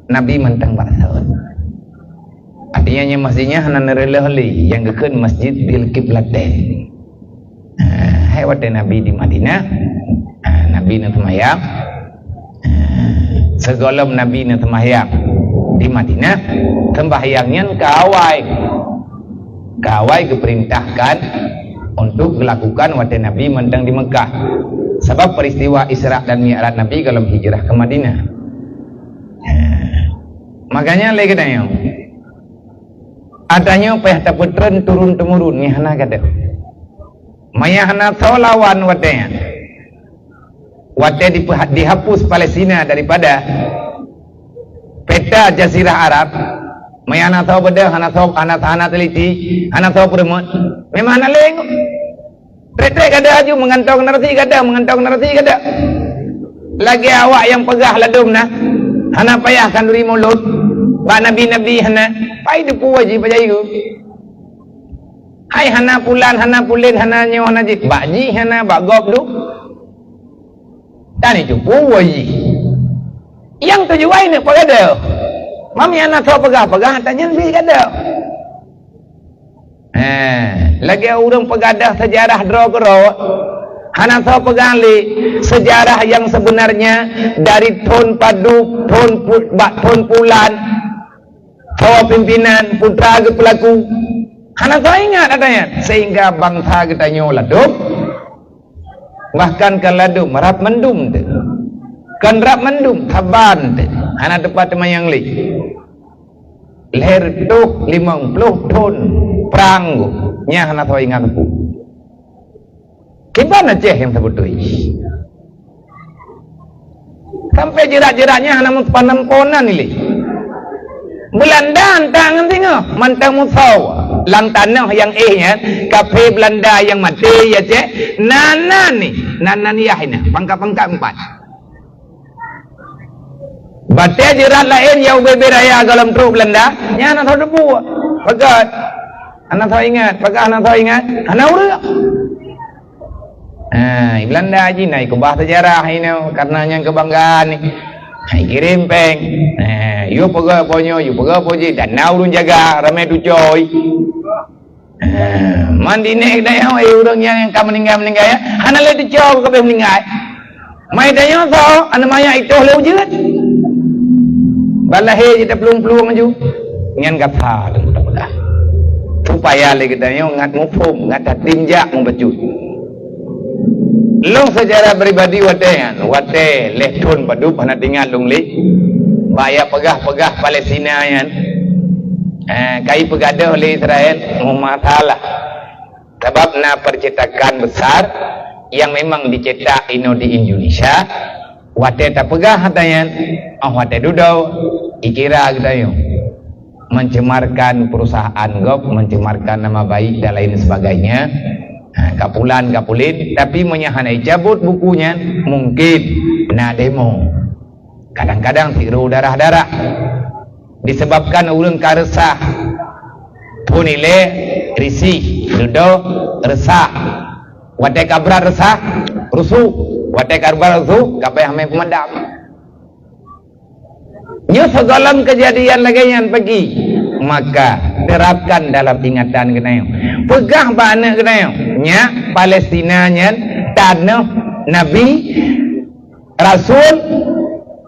Nabi mantong bak saut. Artinya, nyan masjid nyan hana neureuloh lé, nyang geukheun Masjid Dzil Qiblatain. Ah, hai watèe Nabi di Madinah, ah, Nabi na seumayang. Ah, sigohlom Nabi na seumayang di Madinah, seumbahyang nyan ka awai. Ka awai geupeurintahkan untuk geulakukan watèe Nabi mantong di Meukah. Sabab peristiwa Isra dan Mi'raj Nabi gohlom hijrah ke Madinah. Ah, makanya lé geutanyoe, atanyoe payah tapeutreun turun-temurun, nyan hana gadôh. Maya hana soe lawan watèe nyan. Watèe dipeuha-, dihapus Palestina daripada peta Jazirah Arab, maya hana soe beudôh, hana soe, hana, hana teliti, hana soe peurumoh, memang hana lé. Trép-trép gadôh aju, meugantoe keuneurasi gadôh, meugantoe keuneurasi gadôh. Lagèe awak nyang peugah ladôm na, hana payah khanduri mulod, bak nabi-nabi hana, pai teupeue jih bak jayeue. Hai hana pulan, hana pulen, hana nyoe, hana jih. Bak jih hana, bak gob duek. Dan itu pun wajih. Nyang tujuan ni peugah dah. Mami hana soe peugah-peugah, tanya lebih kada. Eh, lagèe ureueng peugadah seujarah droe keudroe. Hana soe peugah lé seujarah nyang sebenarnya dari thon padub, thon pu-, bak thon pulan. Soe pimpinan, peue teuma geupeulaku, hana soe ingat ata nyan. Sehingga bansa geutanyoe ladôm, bahkan ka ladôm rab mandum teuh. Kon rab mandum, saban teuh. Hana teumpat teuma nyang lé. Lhèe reutôh limong ploh thon prang, nyan hana soe ingat teupeu. Kiban Aceh nyang teubeutôi. Sampai jeurat-jeurat nyan hana meupanamponan ilé. Beulanda hantom ngon singoh, mantong musoh. Lam tanoh nyang éh nyan, kaphé Beulanda nyang maté, ya cék, nan-nan ni, nan-nan yah inan, pangkat-pangkat empat. Batèe jeurat laén nyang ubé-bé raya gohlom trok Beulanda, nyan hana soe teupeue. Peugah, hana soe ingat, peugah hana soe ingat, hana ureueng. Ha, Beulanda jih na ikeubah seujarah inoe, karena nyang keubanggaan ni. Hai kirém péng. Eh, yue peugah po nyoe, yue peugah po jih, dan na ureuëng jaga, ramé tucôi. Eh, man di nèk dayah, eh, ureuëng nyang ka meuninggai-meuninggai, ya, hana lé tucôi ka beh meuninggai. Mai tanyoe soe, aneuk manyak itoh lé ujeuen. Ban lahé jitaplueng-plueng laju. Nyan gata teungku teupeugah. Supaya lé geutanyoe ngat muphom, ngat tatim jak mubacut. Lôn seucara pribadi watée nyan, watée lhée thon padub hana teuingat lôn lé. Bak ya peugah-peugah Palestina nyan. Eh, kai peugadôh lé Israel, meumasalah. Sabab na percetakan besar yang memang dicetak inoe di Indonesia. Watée tapeugah hata nyan, oh watée dudoe, ikira geutanyoe mencemarkan perusahaan gob, mencemarkan nama baik dan lain sebagainya. Ha, kapulan, kapulin, tapi meunyo hana icabut buku nyan, mungkin na demo. Kadang-kadang tiru darah-darah. Disebabkan ureuëng ka reusah. Phon ilée risih, dudoe reusah. Watée ka brat reusah, rusuh. Watée ka brat rusuh, ka payah mé peumadam. Nyoe sigohlom keujadian lagée nyan pagi, maka terapkan dalam ingatan geutanyoe. Peugah bak aneuk geutanyoe, nyak Palestina nyan tanoh Nabi Rasul,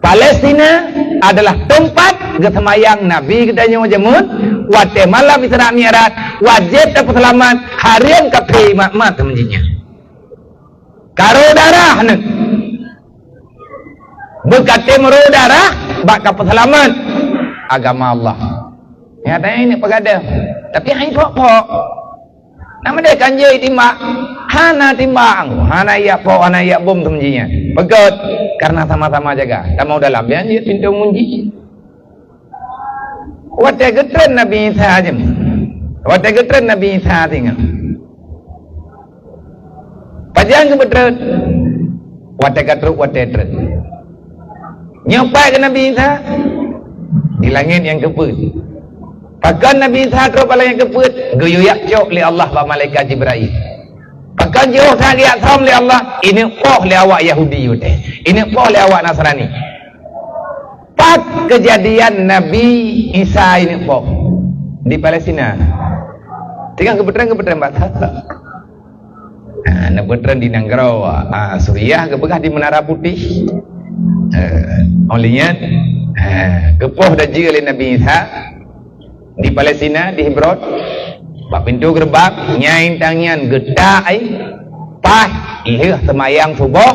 Palestina adalah teumpat geuseumayang Nabi geutanyoe jameun watée malam Isra Mi'raj, wajéb tapeuseulamat, hareuem kafé mat-mat meujinya. Ka rô darah neuh. Beukatem rô darah bak kapeuseulamat agama Allah. Nyata ini peugada. Tapi hai pok-pok. Nama dia kan je timbak? Hana timbak, hana yak pok, hana yak bom teumeujinya. Peugét, karena sama-sama jaga. Tamau dalam, biar je pintu munji. Watée geutreun Nabi Isa jem. Watée geutreun Nabi Isa singoh. Pajan geubeutreun? Watée ka trok, watée treun. Nyoe pat keu Nabi Isa? Di langét nyang keupeuet. Pakon Nabi Isa trok bak langét keupeuet? Geuyue yak cok lé Allah bak malaikat Jibrail. Pakon jiôh that geujak som lé Allah? Ineuk poh lé awak Yahudi watée. Ineuk poh lé awak Nasrani. Pat keujadian Nabi Isa ineuk poh? Di Palestina. Tinggai geupeutreun-geupeutreun bak that. Ha, neupeutreun di nanggroe, ha, Suriah, geupeugah di Menara Putih. Ha, óh lheueh nyan, ha, geupoh dajeu lé Nabi Isa di Palestina, di Hebron. Bak pintoe geureubang, nyang intan nyan geutak ai, paih lheueh seumayang suboh,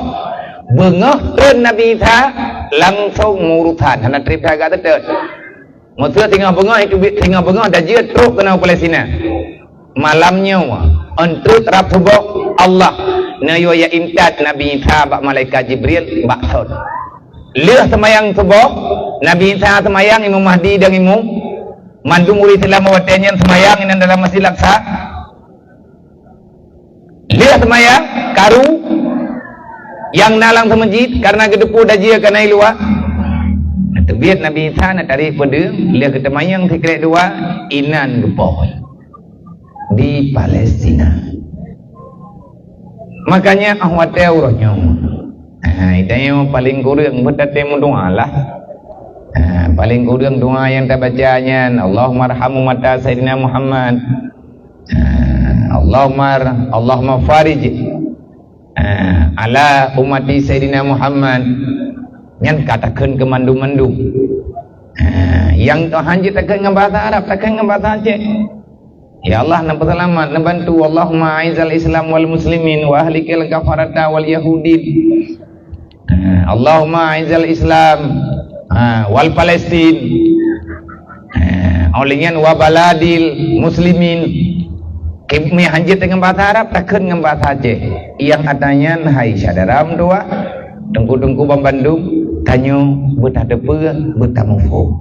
beungoh treun Nabi Isa langsong meurusan, hana treb that geuteuteuet. Meuseu singoh beungoh, singoh beungoh dajeu trok keunoe Palestina. Malam nyoe, eunteuk rab suboh, Allah neuyue jak intat Nabi Isa bak malaikat Jibril bak sot. Lheueh seumayang suboh, Nabi Isa seumayang, Imam Mahdi dan imum, mandum ureuëng Islam watée nyan seumayang inan dalam Masjid Aqsa. Lheueh seumayang, karu nyang na lam seumeujid, karena geuteupeue dajeu ka na i luwa. Teubiet Nabi Isa na tarek peudeueng, lheueh geuteumayang sikrek dua, inan geupoh di Palestina. Makanya, ah, watée uroe nyoe, ah, tanyoe paléng kureueng beutatem meudoá lah. Ah, paléng kureueng doá nyang tabaca nyan, Allahummarham ummata Sayyidina Muhammad. Ah, Allahumma, Allahumma farij, ah, ala ummati Sayyidina Muhammad. Nyan ka takheun keu mandum-mandum. Ah, nyang Tuhan jeuet takheun ngon bahasa Arab, takheun ngon bahasa Aceh. Ya Allah, neupeuseulamat, neubantu. Allahumma a'izzal Islam wal muslimin wa ahlikil kafarata wal yahudin. Ah, Allahumma a'izzal Islam, ah, wal Palestin. Ah, óh lheueh nyan wa baladil muslimin. Keu meuhanjeuet deungon bahasa Arab, takheun ngon bahasa Aceh. Nyang ata nyan hai syedara meutuwah, teungku-teungku banmandum, tanyoe beutateupeue, beutamuphom.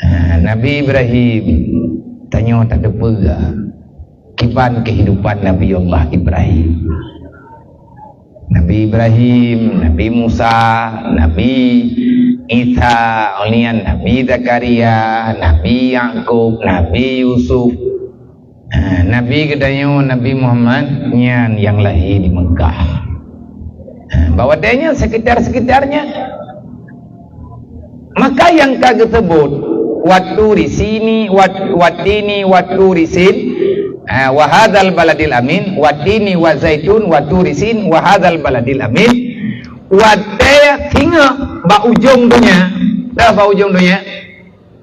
Ha, Nabi Ibrahim, tanyoe tateupeue kiban kehidupan Nabi Allah Ibrahim. Nabi Ibrahim, Nabi Musa, Nabi Isa, óh lheueh nyan Nabi Zakaria, Nabi Yakub, Nabi Yusuf. Ha, Nabi geutanyoe, Nabi Muhammad, nyan nyang lahé di Meukah. Ha, bak watée nyan sekitar-sekitarnya, Maka nyang ka geuseubut, "Wa turi sini, wa, wa tini, wa turi sin, ah, wa hadzal baladil amin, wa tini wa zaitun, wa turi sin, wa hadzal baladil amin." Watée singoh bak ujong donya, dah bak ujong donya,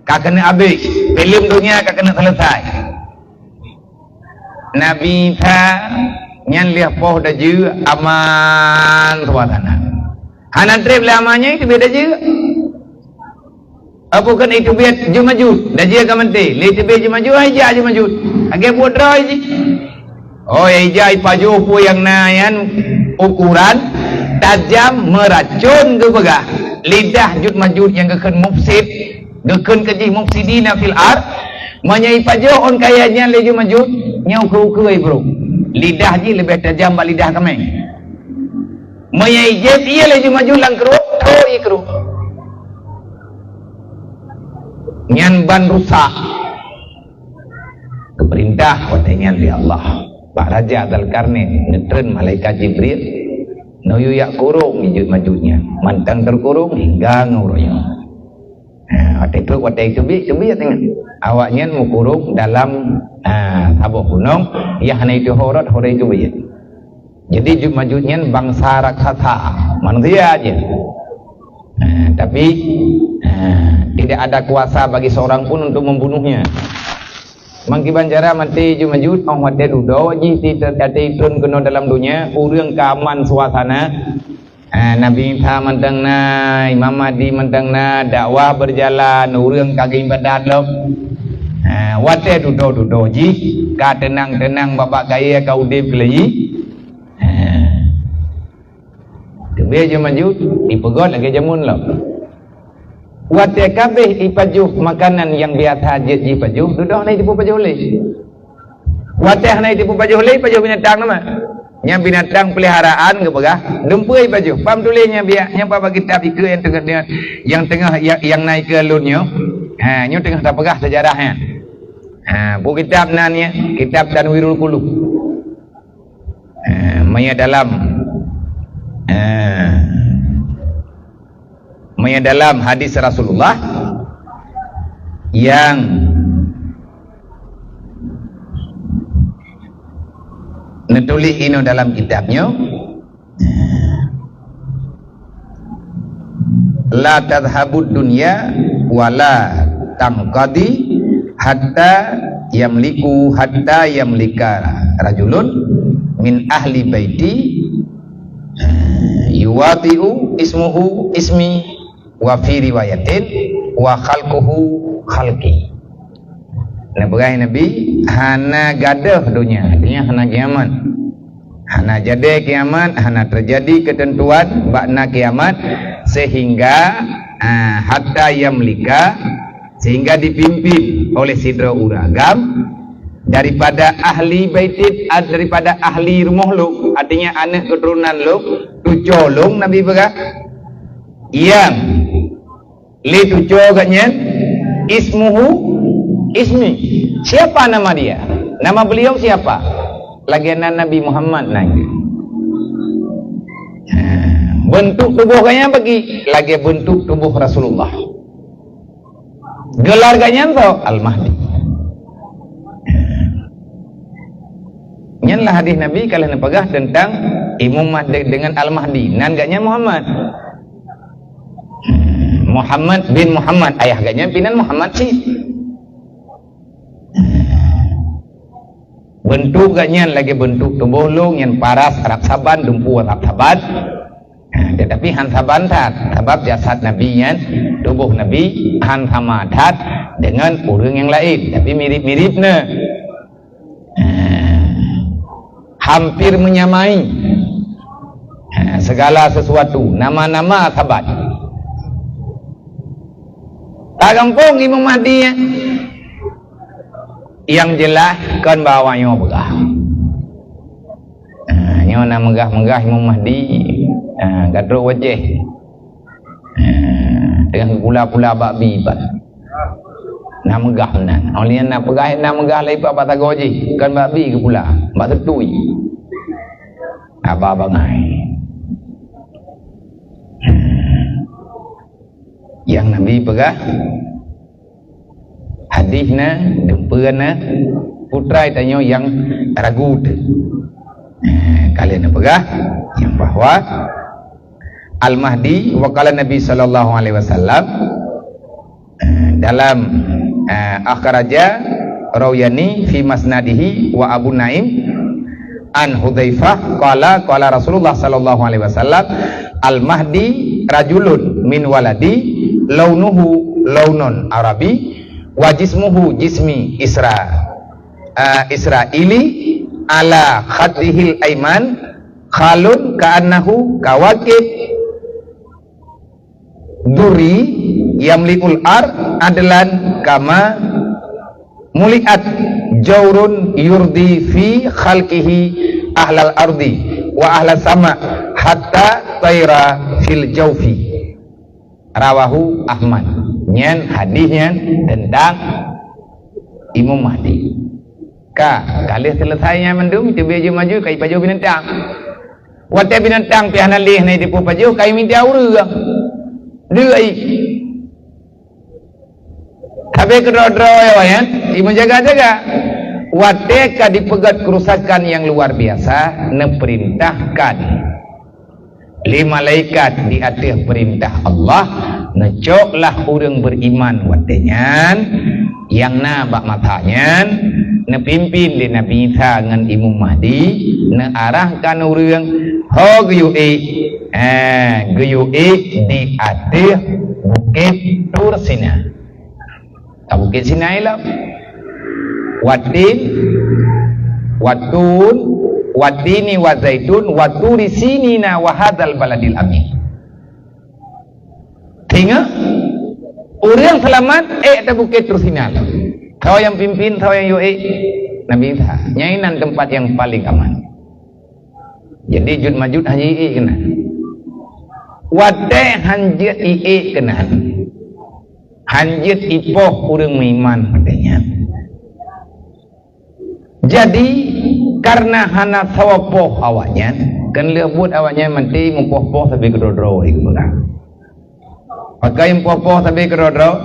ka keuneuk habéh, filem donya ka keuneuk seuleusoe. Nabi Isa nyan lheueh poh dajeuek aman suasana. Hana treb lé aman nyan, teubiet dajeuek. Apa keuneuk teubiet Ya'juj Ma'juj, dajeuek ka maté. Lé teubiet Ya'juj Ma'juj, hai jak Ya'juj Ma'juj. Lagée buet droe jih. Oh, ya ija ipajoh peue nyang na nyan ukuran tajam meuracon geupeugah. Lidah Ya'juj Ma'juj nyang geukheun mufsid, geukheun keu jih mufsidina fil ard. Meunyoe ipajoh ôn kayée nyan lé Ya'juj Ma'juj, nyoe ukeue-ukeue ibrôk. Lidah jih leubeh tajam bak lidah kaméng. Meunyoe ijieb ie lé Ya'juj Ma'juj lam krueng, trok ie krueng. Nyan ban rusak. Geupeurintah watée nyan lé Allah bak Raja Dzulkarnain, neutreun malaikat Jibril, neuyue jak kurong Ya'juj Ma'juj nyan, mantong teukurong hingga ngon uroe nyoe. Ha, watée trok, watée teubiet, teubiet nyan. Awaknyan meukurong dalam, ha, saboh gunong, nyang hana ituho rot, hana iteubiet. Jadi, Ya'juj Ma'juj nyan bansa raksasa, manusia aja. Ha, tapi, ha, tidak ada kuasa bagi seorang pun untuk membunuhnya. Mangkiban cara maté Ya'juj Ma'juj, óh watée dudoe jih ti-, ti-, ti-, turun keunoe dalam donya, ureuëng ka aman suasana. Ah, Nabi Isa mantong na, Imam Mahdi mantong na, dakwah berjalan, ureuëng ka geuibadat lom. Ah, watée dudoe-dudoe jih, ka teunang-teunang babah kayée ka udeb keulai. Ah. Teubiet Ya'juj Ma'juj, ipeugét lagée jameun lom. Watée ka abéh ipajoh makanan nyang biasa jeuet jipajoh, dudoe hana jiteupeue pajoh lé. Watée hana jiteupeue pajoh lé, pajoh binatang nama? Nyang binatang peliharaan geupeugah, dumpeue ipajoh. Pam tuléh nyan biak, nyang bak kitab ikeue nyang teungoh, nyang teungoh, nyang, nyang na ikeue lôn nyoe. Ha, nyoe teungoh tapeugah seujarah nyan. Ha, buku kitab nan nyan, kitab Tanwirul Qulub. Eh, meunyoe dalam, eh, meunyoe dalam hadis Rasulullah nyang neutuléh inoe dalam kitab nyoe, eh, "La tadhhabud dunya wa la tanqadi hatta yamliku, hatta yamlika rajulun min ahli baiti, eh, yuwati'u ismuhu ismi, wa fi riwayatin, wa khalquhu khalqi." Neupeugah Nabi, hana gadôh donya, artinya hana kiamat. Hana jadi kiamat, hana teujadi keuteuntuan bak na kiamat, sehingga, ah, hatta yamlika, sehingga dipimpin oleh sidroe ureuëng agam daripada ahli baitit, ah, daripada ahli rumoh lôn, artinya aneuëk keuturonan lôn, tuco lôn, Nabi peugah, nyang lé tuco geuh nyan, ismuhu ismi. Siapa nama dia? Nama beliau siapa? Lagée nan Nabi Muhammad nan. Ha, beuntuk tuboh geuh nyan bagi lagée beuntuk tuboh Rasulullah. Gelar geuh nyan soe? Al-Mahdi. Nyan lah hadis Nabi ka lheueh neupeugah teuntang Imam Mahdi dengan Al-Mahdi. Nan geuh nyan Muhammad. Hmm, Muhammad bin Muhammad, ayah geuh nyan pinan Muhammad cit. Beuntuk geuh nyan lagée beuntuk tuboh lôn, nyan paras rab saban, dumpeue rab saban. Ha, tetapi han saban that, sabab jasad Nabi nyan, tuboh Nabi han sama that deungon ureuëng nyang laén, tapi mirip-mirip na. Ha, hampir menyamai, ha, segala sesuatu, nama-nama saban. Ka gampông Imam Mahdi, eh? Nyang jeulaih kon bak awak nyoe peugah. Ha, nyoe na meugah-meugah Imam Mahdi, ha, ka trok wajéh. Ha, teungoh geupula-pula bak bi pat. Na meugah meunan. Óh lheueh nyan na peugah, na meugah lé pat bak sagoe jih, kon bak bi geupula, bak teutui. Haba bangai. Ha. Nyang Nabi peugah, hadih na, dumpeue na, putra tanyoe nyang ragu teuh. Eh, ka lheueh neupeugah nyang bahwa Al-Mahdi, wa qala Nabi sallallahu alaihi wasallam, eh, dalam, eh, akhraja rawiyani fi masnadihi wa Abu Naim an Hudzaifah qala, qala Rasulullah sallallahu alaihi wasallam, "Al-Mahdi rajulun min waladi, launuhu launun Arabi, wa jismuhu jismi Isra, eh, Israili, ala khaddihil aiman khalun ka'annahu kawakib durri yamli'ul ar adlan kama muli'at jaurun yurdi fi khalqihi ahlal ardi wa ahlas sama hatta taira fil jaufi." Rawahu Ahmad. Nyan hadih nyan teuntang Imam Mahdi. Ka, ka lheueh seuleusai nyan mandum, teubiet jeuet maju, ka ipajoh binatang. Watée binatang pih hana lé, hana jiteupeu pajoh, ka imita ureuëng. Deuek i. Sabe keudroe-droe awaknyan, imeujaga-jaga. Watée ka dipeugét keurusakan nyang luar biasa, neupeurintahkan lé malaikat di ateueh peurintah Allah, neucoklah ureuëng beuriman watée nyan, nyang na bak masa nyan, neupimpin lé Nabi Isa ngon Imam Mahdi, neuarahkan ureuëng ho geuyue ék, eh, geuyue ék di ateueh Bukét Tur Sina. Ka Bukét Sinai lom. Watin, watun, watini wa zaitun, waturi sinina wa hadzal baladil amin. Sehingga ureuëng seulamat ék ateueh Bukét Tur Sina lom. Soe nyang pimpin, soe nyang yue ék, Nabi Isa. Nyan inan teumpat nyang paleng aman. Jadi jut majut hana jiék keunan. Watée hana jeuet iék keunan, hana jeuet ipoh ureuëng meuiman watée nyan. Jadi, kareuna hana sawa poh awaknyan, kan lheueh buet awaknyan maté meupoh-poh sabe keudroe-droe geupeugah. Pakai meupoh-poh sabe keudroe-droe,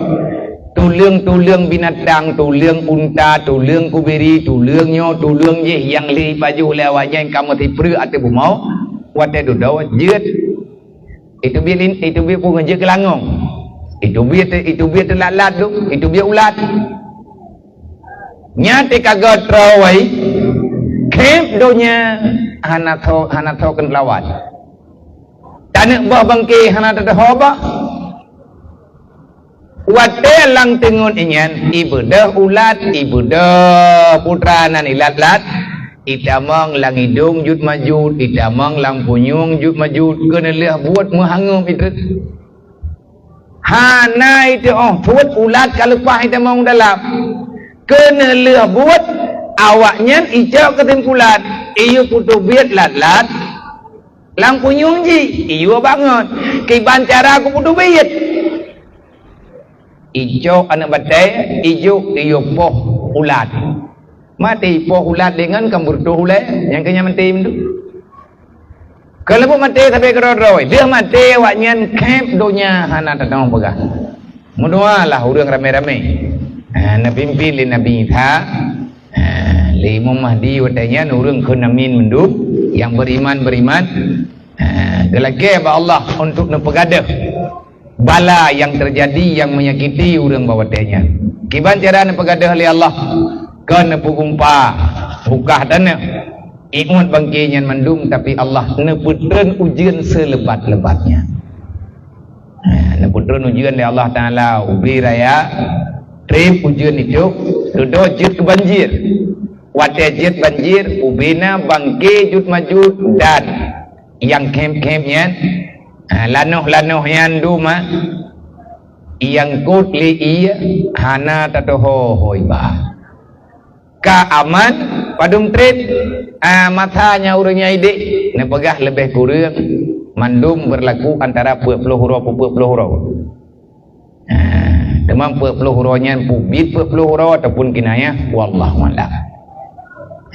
tuleueng-tuleueng binatang, tuleueng unta, tuleueng kubiri, tuleueng nyoe, tuleueng jih nyang lheueh ipajoh lé awaknyan ka meusipreuk ateueh bumoe, watée dudoe jeuet. Itu biet lin-, itu biet pungo jeuet keu langong. Itu biet, itu biet teulat-lat tu, itu biet ulat. Nyan teuka geutroe wai, khép donya hana tho, hana tho keu lawan. Taneuk boh bangke hana teuho boh. Watée lam teungeut inyan, ibeudôh ulat, ibeudôh putra nan ilat-lat, itamong lam idong jut majut, itamong lam punyueng jut majut, keuneulheueh buet meuhangom itu. Hana iteuoh peuet ulat ka leupah itamong dalam. Keuneulheueh buet awaknyan icok keusimpulan, iyue putôh biet lat-lat lam punyueng jih, iyue bangon. Kiban cara ku putôh biet. Icok aneuk batée, ijok iyue poh ulat. Maté ipoh ulat deungon kan beureutoh ulée, nyang keu nyan maté meudu. Keuleubuk maté sabe keudroe-droe, deuh maté awaknyan khép donya hana tateupeugah. Meudoalah ureuëng ramé-ramé. Ha, neupimpin lé Nabi Isa, ha, lé Imam Mahdi watée nyan ureuëng keunamin mandum nyang beriman-beriman. Ha, geulakée bak Allah untuk neupeugadeuh bala nyang teujadi nyang menyakiti ureuëng bak watée nyan. Kiban cara neupeugadeuh lé Allah, kon neupeugumpa bukah tanoh. Iuet bangke nyan mandum, tapi Allah neupeutreun ujeuen seulebat-lebatnya. Ha, neupeutreun ujeuen lé Allah Taala ubé raya, trép ujeuen itu, dudoe jeuet keu banjir. Watée jeuet banjir, ubé na bangke jut majut dan nyang khém-khém nyan, ha, lanoh-lanoh nyan duma, nyang kot lé ié hana tateuho hôi ba. Ka aman, padum trép, ah, masa nyang ureuëng nyan idéh, neupeugah leubeh kureueng mandum beurlaku antara peuet ploh uroe peuet ploh uroe. Ah, teuma peuet ploh uroe nyan peubiet peuet ploh uroe ataupun kinayah, wallahu a'lam.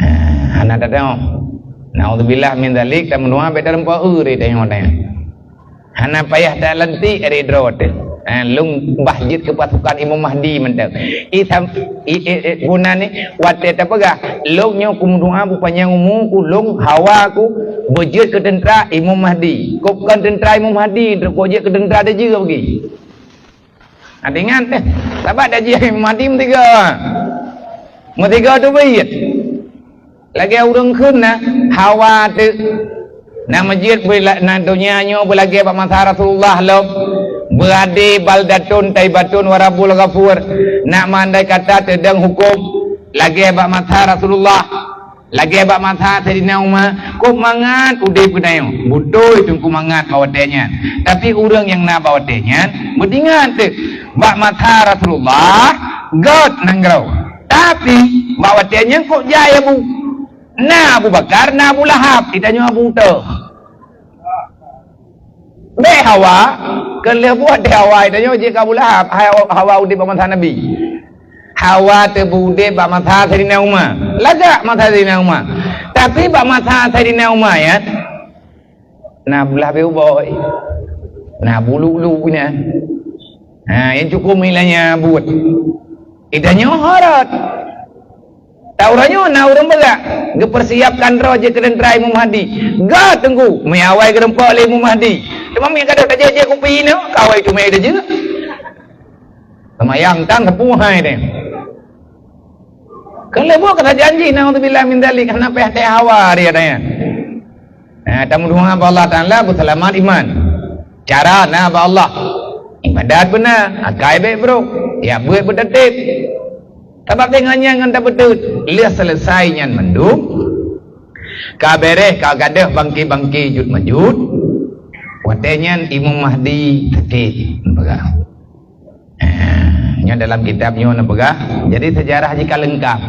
Ah, hana tateuoh. Naudzubillah min dzalik, tameudoa bék tareumpok eu ré tanyoe-tanyoe. Hana payah talantik ré droe teuh. Eh, lôn bah jeuet keu pasukan Imam Mahdi mantong. I sam-, i, i, i, guna ni, watée tapeugah, lôn nyoe kumeudoá beupanyang umu ku, lôn hawa ku, beujeuet keu teuntra Imam Mahdi. Kok kon teuntra Imam Mahdi, trok kok jeuet keu teuntra dajeu bagi. Ada ingat deh. Sabab dajeu Imam Mahdi meusigoe. Meusigoe tu beuiet. Lagée ureuëng kheun na hawa teuk. Na meujiet beula-, na donya nyoe beulagée bak masa Rasulullah lom. Beurade baldatun taibatun warabul ghafur. Nak mandai kata teudong huköm lagée bak masa Rasulullah. Lagée bak masa Saidina Umar, kok mangat udeb geutanyoe. Beutôi teungku mangat bak watée nyan. Tapi ureuëng nyang na bak watée nyan, meuingat teuk. Bak masa Rasulullah, gét nanggroe. Tapi, bak watée nyan kok jai Abu. Na Abu Bakar, na Abu Lahab, itanyoe Abu toh. Bék hawa, keu lheueh buet deh hawa, itanyoe jeuet keu Abu Lahab, hai hawa udeb bak masa Nabi. Hawa teubeu udeb bak masa Saidina Umar. Lagak masa Saidina Umar. Tapi bak masa Saidina Umar, ya, na blah beu bôi. Na bulu-bulu nyan. Ha, nyang cukôp ilanya buet. Itanyoe horot. Tahu uroe nyoe na ureuëng peugah, geupeursiapkan droe jeuet keu teuntra Imam Mahdi. Ga teungku, meuawai geurumpok lé Imam Mahdi. Teuma meunyo gadôh tajak-jak kupi nyoe, kawai teumé tajak. Seumayang tan sapeue hai deh. Keu lheueh buet kata janji, naudzubillah min dzalik, hana payah teuhawa dia tanya. Ha, tameudoa bak Allah Taala beuseulamat iman. Cara na bak Allah. Ibadat beuna, akai bék brok, ya buet beuteutab. Sabab teungoh nyan ngon tabeuteut, lheueh seuleusai nyan mandum, ka beureh, ka gadôh bangke-bangke jut majut, watée nyan Imam Mahdi sakét neupeugah. Eh, nyan dalam kitab nyoe neupeugah. Jadi, sejarah jih ka leungkap.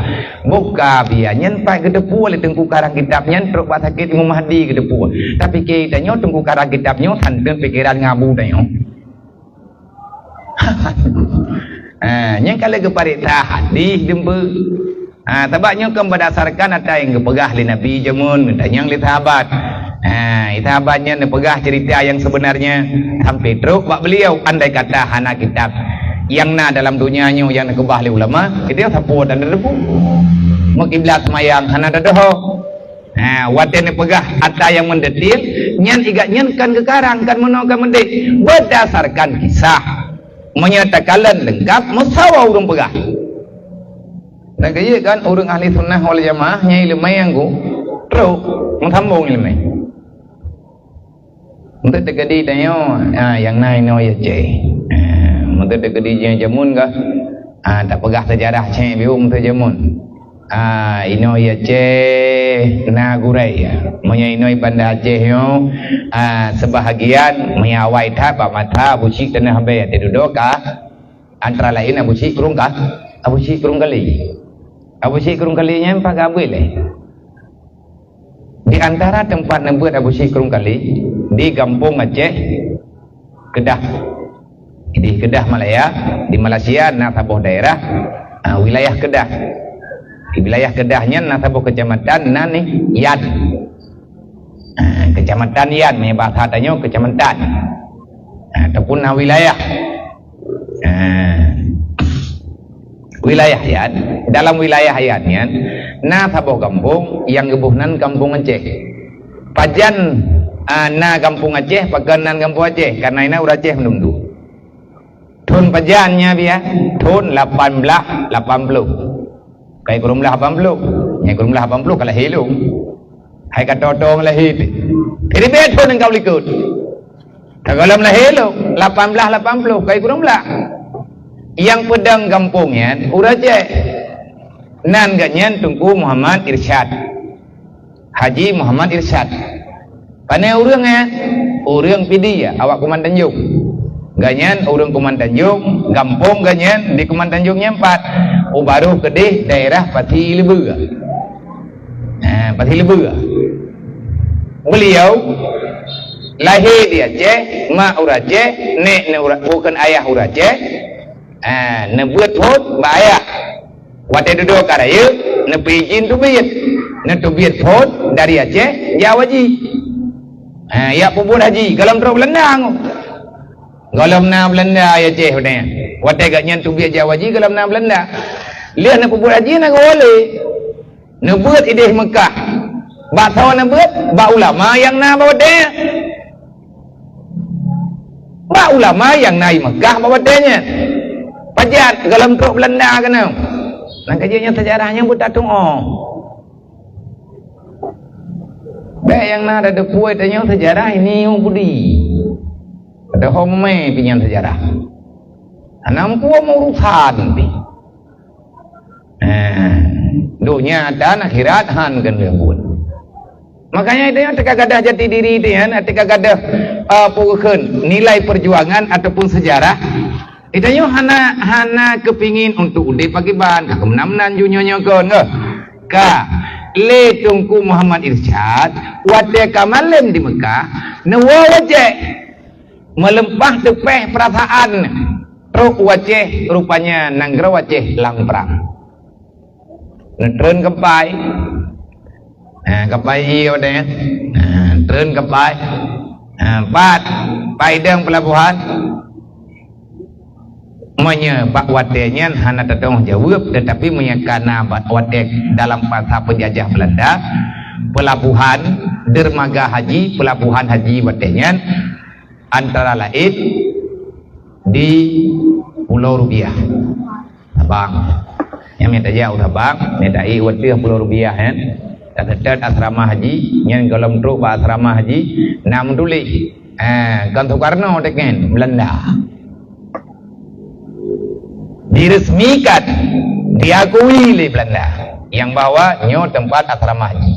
Boh ka bia nyan pat geuteupeue lé teungku karang kitab nyan trok bak sakét Imam Mahdi geuteupeue. Tapi keu tanyoe teungku karang kitab nyoe santeun pikeran ngabu tanyoe. Eh, nyang ka lheueh geupareksa hadis dumpeue. Ha, sabab nyoe kan berdasarkan ata nyang geupeugah lé Nabi jameun, geutanyong lé sahabat. Ha, sahabat nyan neupeugah cerita yang sebenarnya sampai trok bak beliau. Andai kata hana kitab nyang na dalam donya nyoe nyang neukeubah lé ulama, kita sapeue dan teupeu. Meukiblat seumayang hana teudoho. Ha, watée neupeugah ata nyang meudetil, nyan igat nyan kan geukarang, kan meunoe kan meudeh. Berdasarkan kisah. Meunyoe takalon leungkap, meusawa ureuëng peugah. Dan keu kan ureuëng ahli sunnah wal jamaah nyang ileumé nyang gu, trok meusambong ileumé. Untuk teukeudi tanyoe, ah, nyang na inoe Aceh. Ah, untuk teukeudi nyang jameun kah, ah, tak peugah sejarah cek biu untuk jameun. Ah, inoe Aceh na gurée. Meunyoe inoe Banda Aceh nyoe, ah, sebahagian meunyoe awai that bak mata bucik teunah habéh teududoe ka. Antara lain Abu Syik Krueng Ka-, Abu Syik Krueng Kali. Abu Syik Krueng Kali nyan paga abui lé. Di antara tempat neubeuet Abu Syik Krueng Kali, di Gampông Aceh Kedah. Di Kedah Malaya, di Malaysia na saboh daerah, ah, wilayah Kedah. Di wilayah Kedah nyan na saboh kecamatan nan ni Yan. Ah, kecamatan Yan, meunyoe bahasa tanyoe kecamatan. Ah, ataupun na wilayah. Ah, wilayah Yan, dalam wilayah Yan nyan na saboh gampông nyang geuboh nan Gampông Aceh. Pajan, ah, na Gampông Aceh, pakon nan Gampông Aceh, karena ina ureuëng Aceh meunduek. Thon pajan nyan biya, thon lapan belas lapan puluh. Kai kureueng blah lapan puluh. Nyang kureueng blah lapan puluh ka lahé lôn. Hai ka toto ngon lahé pih. Jadi beda thon nyang ka likot. Ka gohlom lahé lôn, lapan blah lapan puluh, kai kureueng blah. Nyang peudong gampông nyan, ureuëng Aceh. Nan geuh nyan Teungku Muhammad Irsyad. Haji Muhammad Irsyad. Pane ureuëng, eh? Ureuëng Pidie, awak Kuman Tanjong. Gobnyan ureuëng Kuman Tanjong, gampông gobnyan di Kuman Tanjong nyan pat. Ubaroh keudeh daerah Pasi Leubue. Ha, Pasi Leubue. Beliau lahé di Aceh, mak ureuëng Aceh, nek ne ureuëng, bukan ayah ureuëng Aceh. Ha, neubeuet phon bak ayah. Watée dudoe ka rayeuk, neupeuijin teubiet. Neuteubiet phon dari Aceh, jak haji. Ha, jak peubuet haji, gohlom trok Beulanda. Gohlom na Belanda i Aceh watée nyan. Watée gobnyan teubiet jak haji gohlom na Belanda. Lheueh neupeubuet haji na geuwali. Neubeuet ideh Mekah. Bak soe neubeuet? Bak ulama nyang na bak watée nyan. Bak ulama nyang na i Mekah bak watée nyan. Pajan gohlom trok Belanda keunoe. Nang ka jeuet nyan seujarah nyang beutateuong. Bék nyang na tadeupue tanyoe seujarah ini budi. Ada homé pinyan seujarah. Hana muphom urusan pih. Eh, donya dan akhirat han keuneuk buet. Makanya itu yang teuka gadah jati diri itu ya, teuka gadah uh, nilai perjuangan ataupun sejarah. Itu yang hana hana kepingin untuk udép pakiban, ka kemenam-menam ju nyoe-nyoe kon ke. Ka lé Teungku Muhammad Irsyad, watée ka malem di Mekah, neuwoe wajéh. Meuleumpah teupeh peurasaan trok u Aceh, rupanya nanggroe Aceh lam prang. Neutreun keupai. Ha, keupai ie watée nyan. Ha, treun keupai. Ha, pat, pai dong peulabohan. Meunyoe bak watée nyan hana tateuoh jaweueb, tetapi meunyoe kana bak watée dalam masa peunjajah Belanda, peulabohan dermaga haji, peulabohan haji watée nyan, antara laén di Pulo Rubiah, Sabang. Nyang mita jak u Sabang, mita ié watée Pulo Rubiah nyan. Taseutôt asrama haji, nyan gohlom trok bak asrama haji, na meutuléh, eh, kon Soekarno teuken, Belanda. Diresmikan, diakui lé Belanda, nyang bahwa nyoe teumpat asrama haji.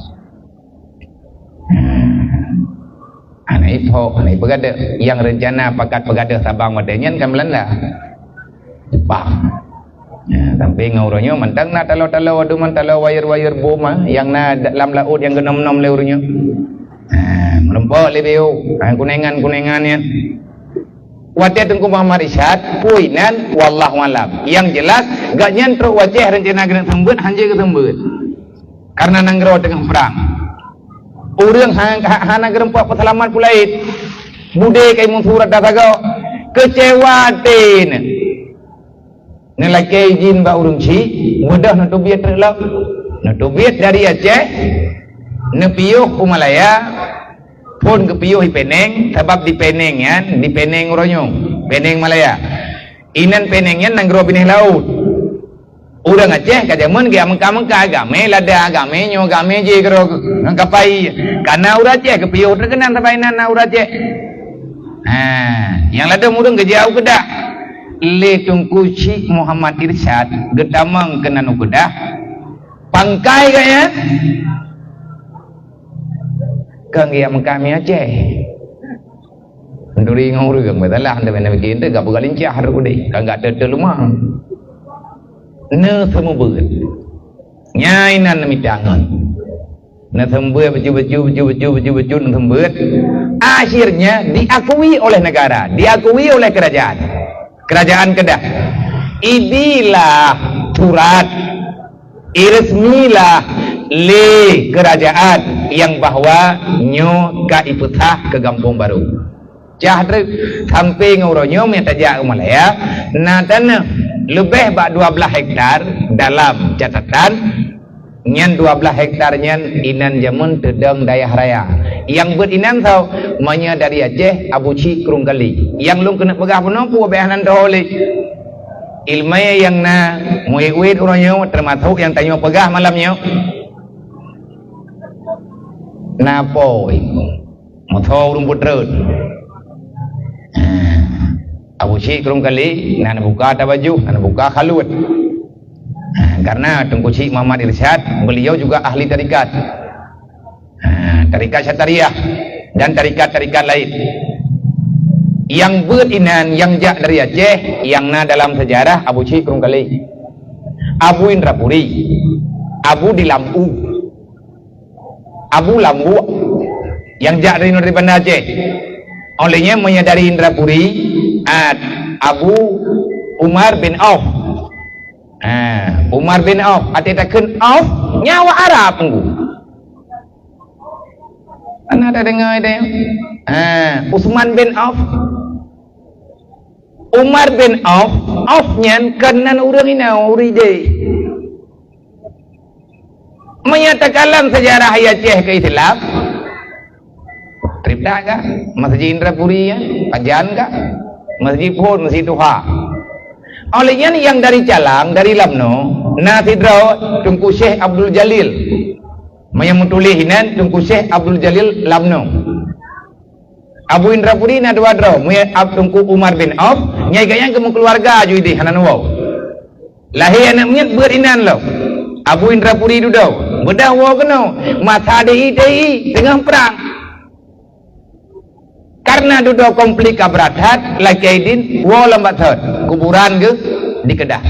Hana ipho, hana ipeugadeuh. Nyang reuncana pakat peugadeuh Sabang watée nyan kan Belanda. Jepang. Nah, sampai ngon uroe nyoe mantong na taloe-taloe, aduman taloe wayeur-wayeur bom, ah, nyang na da-, lam laôt nyang geunom-nom lé uroe nyoe. Nah, meureumpok lé B O, ah, kunengan-kunengan nyan. Watée Teungku Muhammad Irsyad, pui nan, wallahu alam. Yang jelas, gobnyan trok u Aceh reuncana keuneuk seumeubeuet, hanjeuet geuseumeubeuet. Karena nanggroe teungoh prang. Ureuëng ha-, ha-, hana geureumpok peuseulamat peulaét. Budé kai musu rata sagoe. Keucewa até nyan. Neulakée idin bak ureuëng chik, beudôh neuteubiet treuk lom. Neuteubiet dari Aceh, neupiôh u Malaya, phon geupiôh i Peneng, sabab di Peneng nyan, di Peneng uroe nyoe, Peneng Malaya. Inan Peneng nyan nanggroe binéh laôt. Ureuëng Aceh ka jameun geujak Mekah-Mekah, gamé lada, gamé nyoe, gamé jih keudroe ngon kapai. Kana ureuëng Aceh geupiôh treuk keunan sabai nan na ureuëng Aceh. Ha, nyang ladôm ureuëng geujak u Keudah. Lé Teungku Chik Muhammad Irsyad geutamong keunan u Keudah. Pangkai gobnyan kon geujak Mekah mi Aceh. Meuturi ngon ureuëng, masalah hana meunan bikin teuh, gak peugah lincah rot udeh, ka gak teuteulumang. Neuseumeubeuet. Nyai nan neumita ngon. Neuseumeubeuet, beucut-beucut, beucut-beucut, beucut-beucut, neuseumeubeuet. Akhirnya diakui oleh negara, diakui oleh kerajaan. Kerajaan Kedah. Ibilah surat, iresmilah lé kerajaan yang bahwa nyoe ka ipeusah keu gampông barô. Cah treuk sampai ngon uroe nyoe meutajak u Malaya, na tanoh leubeh bak dua blaih hektar dalam catatan. Nyan dua blaih hektar nyan inan jameun teudong dayah raya. Nyang beuet inan soe? Meunyoe dari Aceh, Abu Chik Krueng Kali. Nyang lôn keuneuk peugah bunoe peue bék hana teuho lé. Ileumèe nyang na muet-muet uroe nyoe, teumasok nyang tanyoe peugah malam nyoe. Na po ilmu. Moto ureueng peutrön. Ha. Abu Syik Krueng Kali, na neubuka tabaju, na neubuka khaluet. Ha, karena Teungku Syik Muhammad Irsyad, beliau juga ahli tarikat. Ha, tarikat Syatariah dan tarikat-tarikat lain. Nyang beuet inan nyang jak dari Aceh, nyang na dalam sejarah Abu Syik Krueng Kali. Abu Indrapuri, Abu di Lampu. Abu Lambuk nyang jak dari, dari Banda Aceh. Oleh nyan meunyo dari Indrapuri, ah, Abu Umar bin Auf. Ah, Umar bin Auf, até takheun Auf, nyan awak Arab Teungku. Pernah tadeungo itu? Ah, Utsman bin Auf. Umar bin Auf, Auf nyan kon nan ureuëng inong, ureuëng idéh. Meunyoe takalon seujarah Aceh keu Islam, trép that ka, Masjid Indrapuri nyan, pajan ka, Masjid Phon, Masjid Tuha. Óh lheueh nyan nyang dari Calang, dari Lamno, na sidroe Teungku Syekh Abdul Jalil. Meunyoe meutuléh inan Teungku Syekh Abdul Jalil Lamno. Abu Indrapuri na dua droe, meunyoe Ab-, Teungku Umar bin Auf, nyai gobnyan geumeukeuluwarga ju idéh hana neuwoe. Lahé aneuëk miet beuet inan lom. Abu Indrapuri dudoe, beudôh woe keunoe, masa di I T I teungoh prang. Kareuna dudoe konflik ka brat that, lakée idin woe lam bathot, kuburan geuh di Kedah.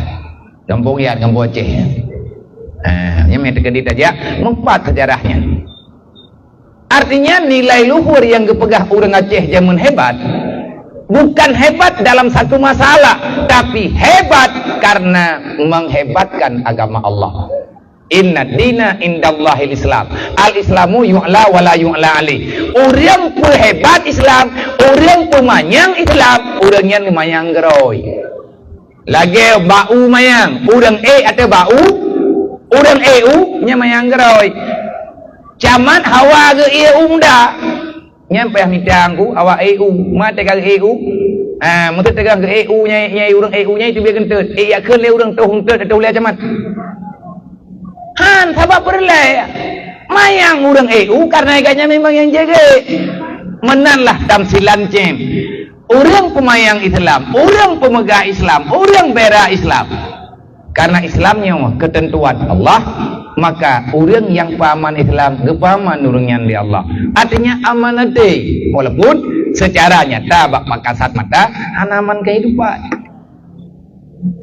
Gampông Yat, gampông Aceh. Ah, nyan meukeudeh tajak, meupat seujarah nyan. Artinya, nilai luhur nyang geupeugah ureuëng Aceh jameun hebat, bukan hebat dalam satu masalah, tapi hebat karena menghebatkan agama Allah. Inna dina indallahil Islam. Al-Islamu yu'la wa la yu'la alaih. Ureuëng peuhebat Islam, ureuëng peumanyang Islam, ureuëng nyan manyang geurôi. Lagée bak u manyang, ureuëng ék ateueh bak u, ureuëng ék u, nyan manyang geurôi. Camat hawa geuék u muda. Nyan payah mita ku, awak ék u. Ma teuka geuék u? Ah, meuteuka geuék u nyai, nyai ureuëng ék u nyai teubiet geunteut. Ék yakheun lé ureuëng toh geunteut ateueh ulée camat. Han, sabab peureulée. Manyang ureuëng ék u, kareuna gobnyan memang nyang jeuet. Meunan lah tamsilan cen. Ureuëng peumanyang Islam, ureuëng peumeugah Islam, ureuëng bela Islam. Karena Islam nyoe keuteuntuan Allah, maka ureuëng nyang peuaman Islam, geupeuaman ureuëng nyan lé Allah. Artinya aman até, walaupun secara nyata bak, bak kasat mata hana aman kehidupan.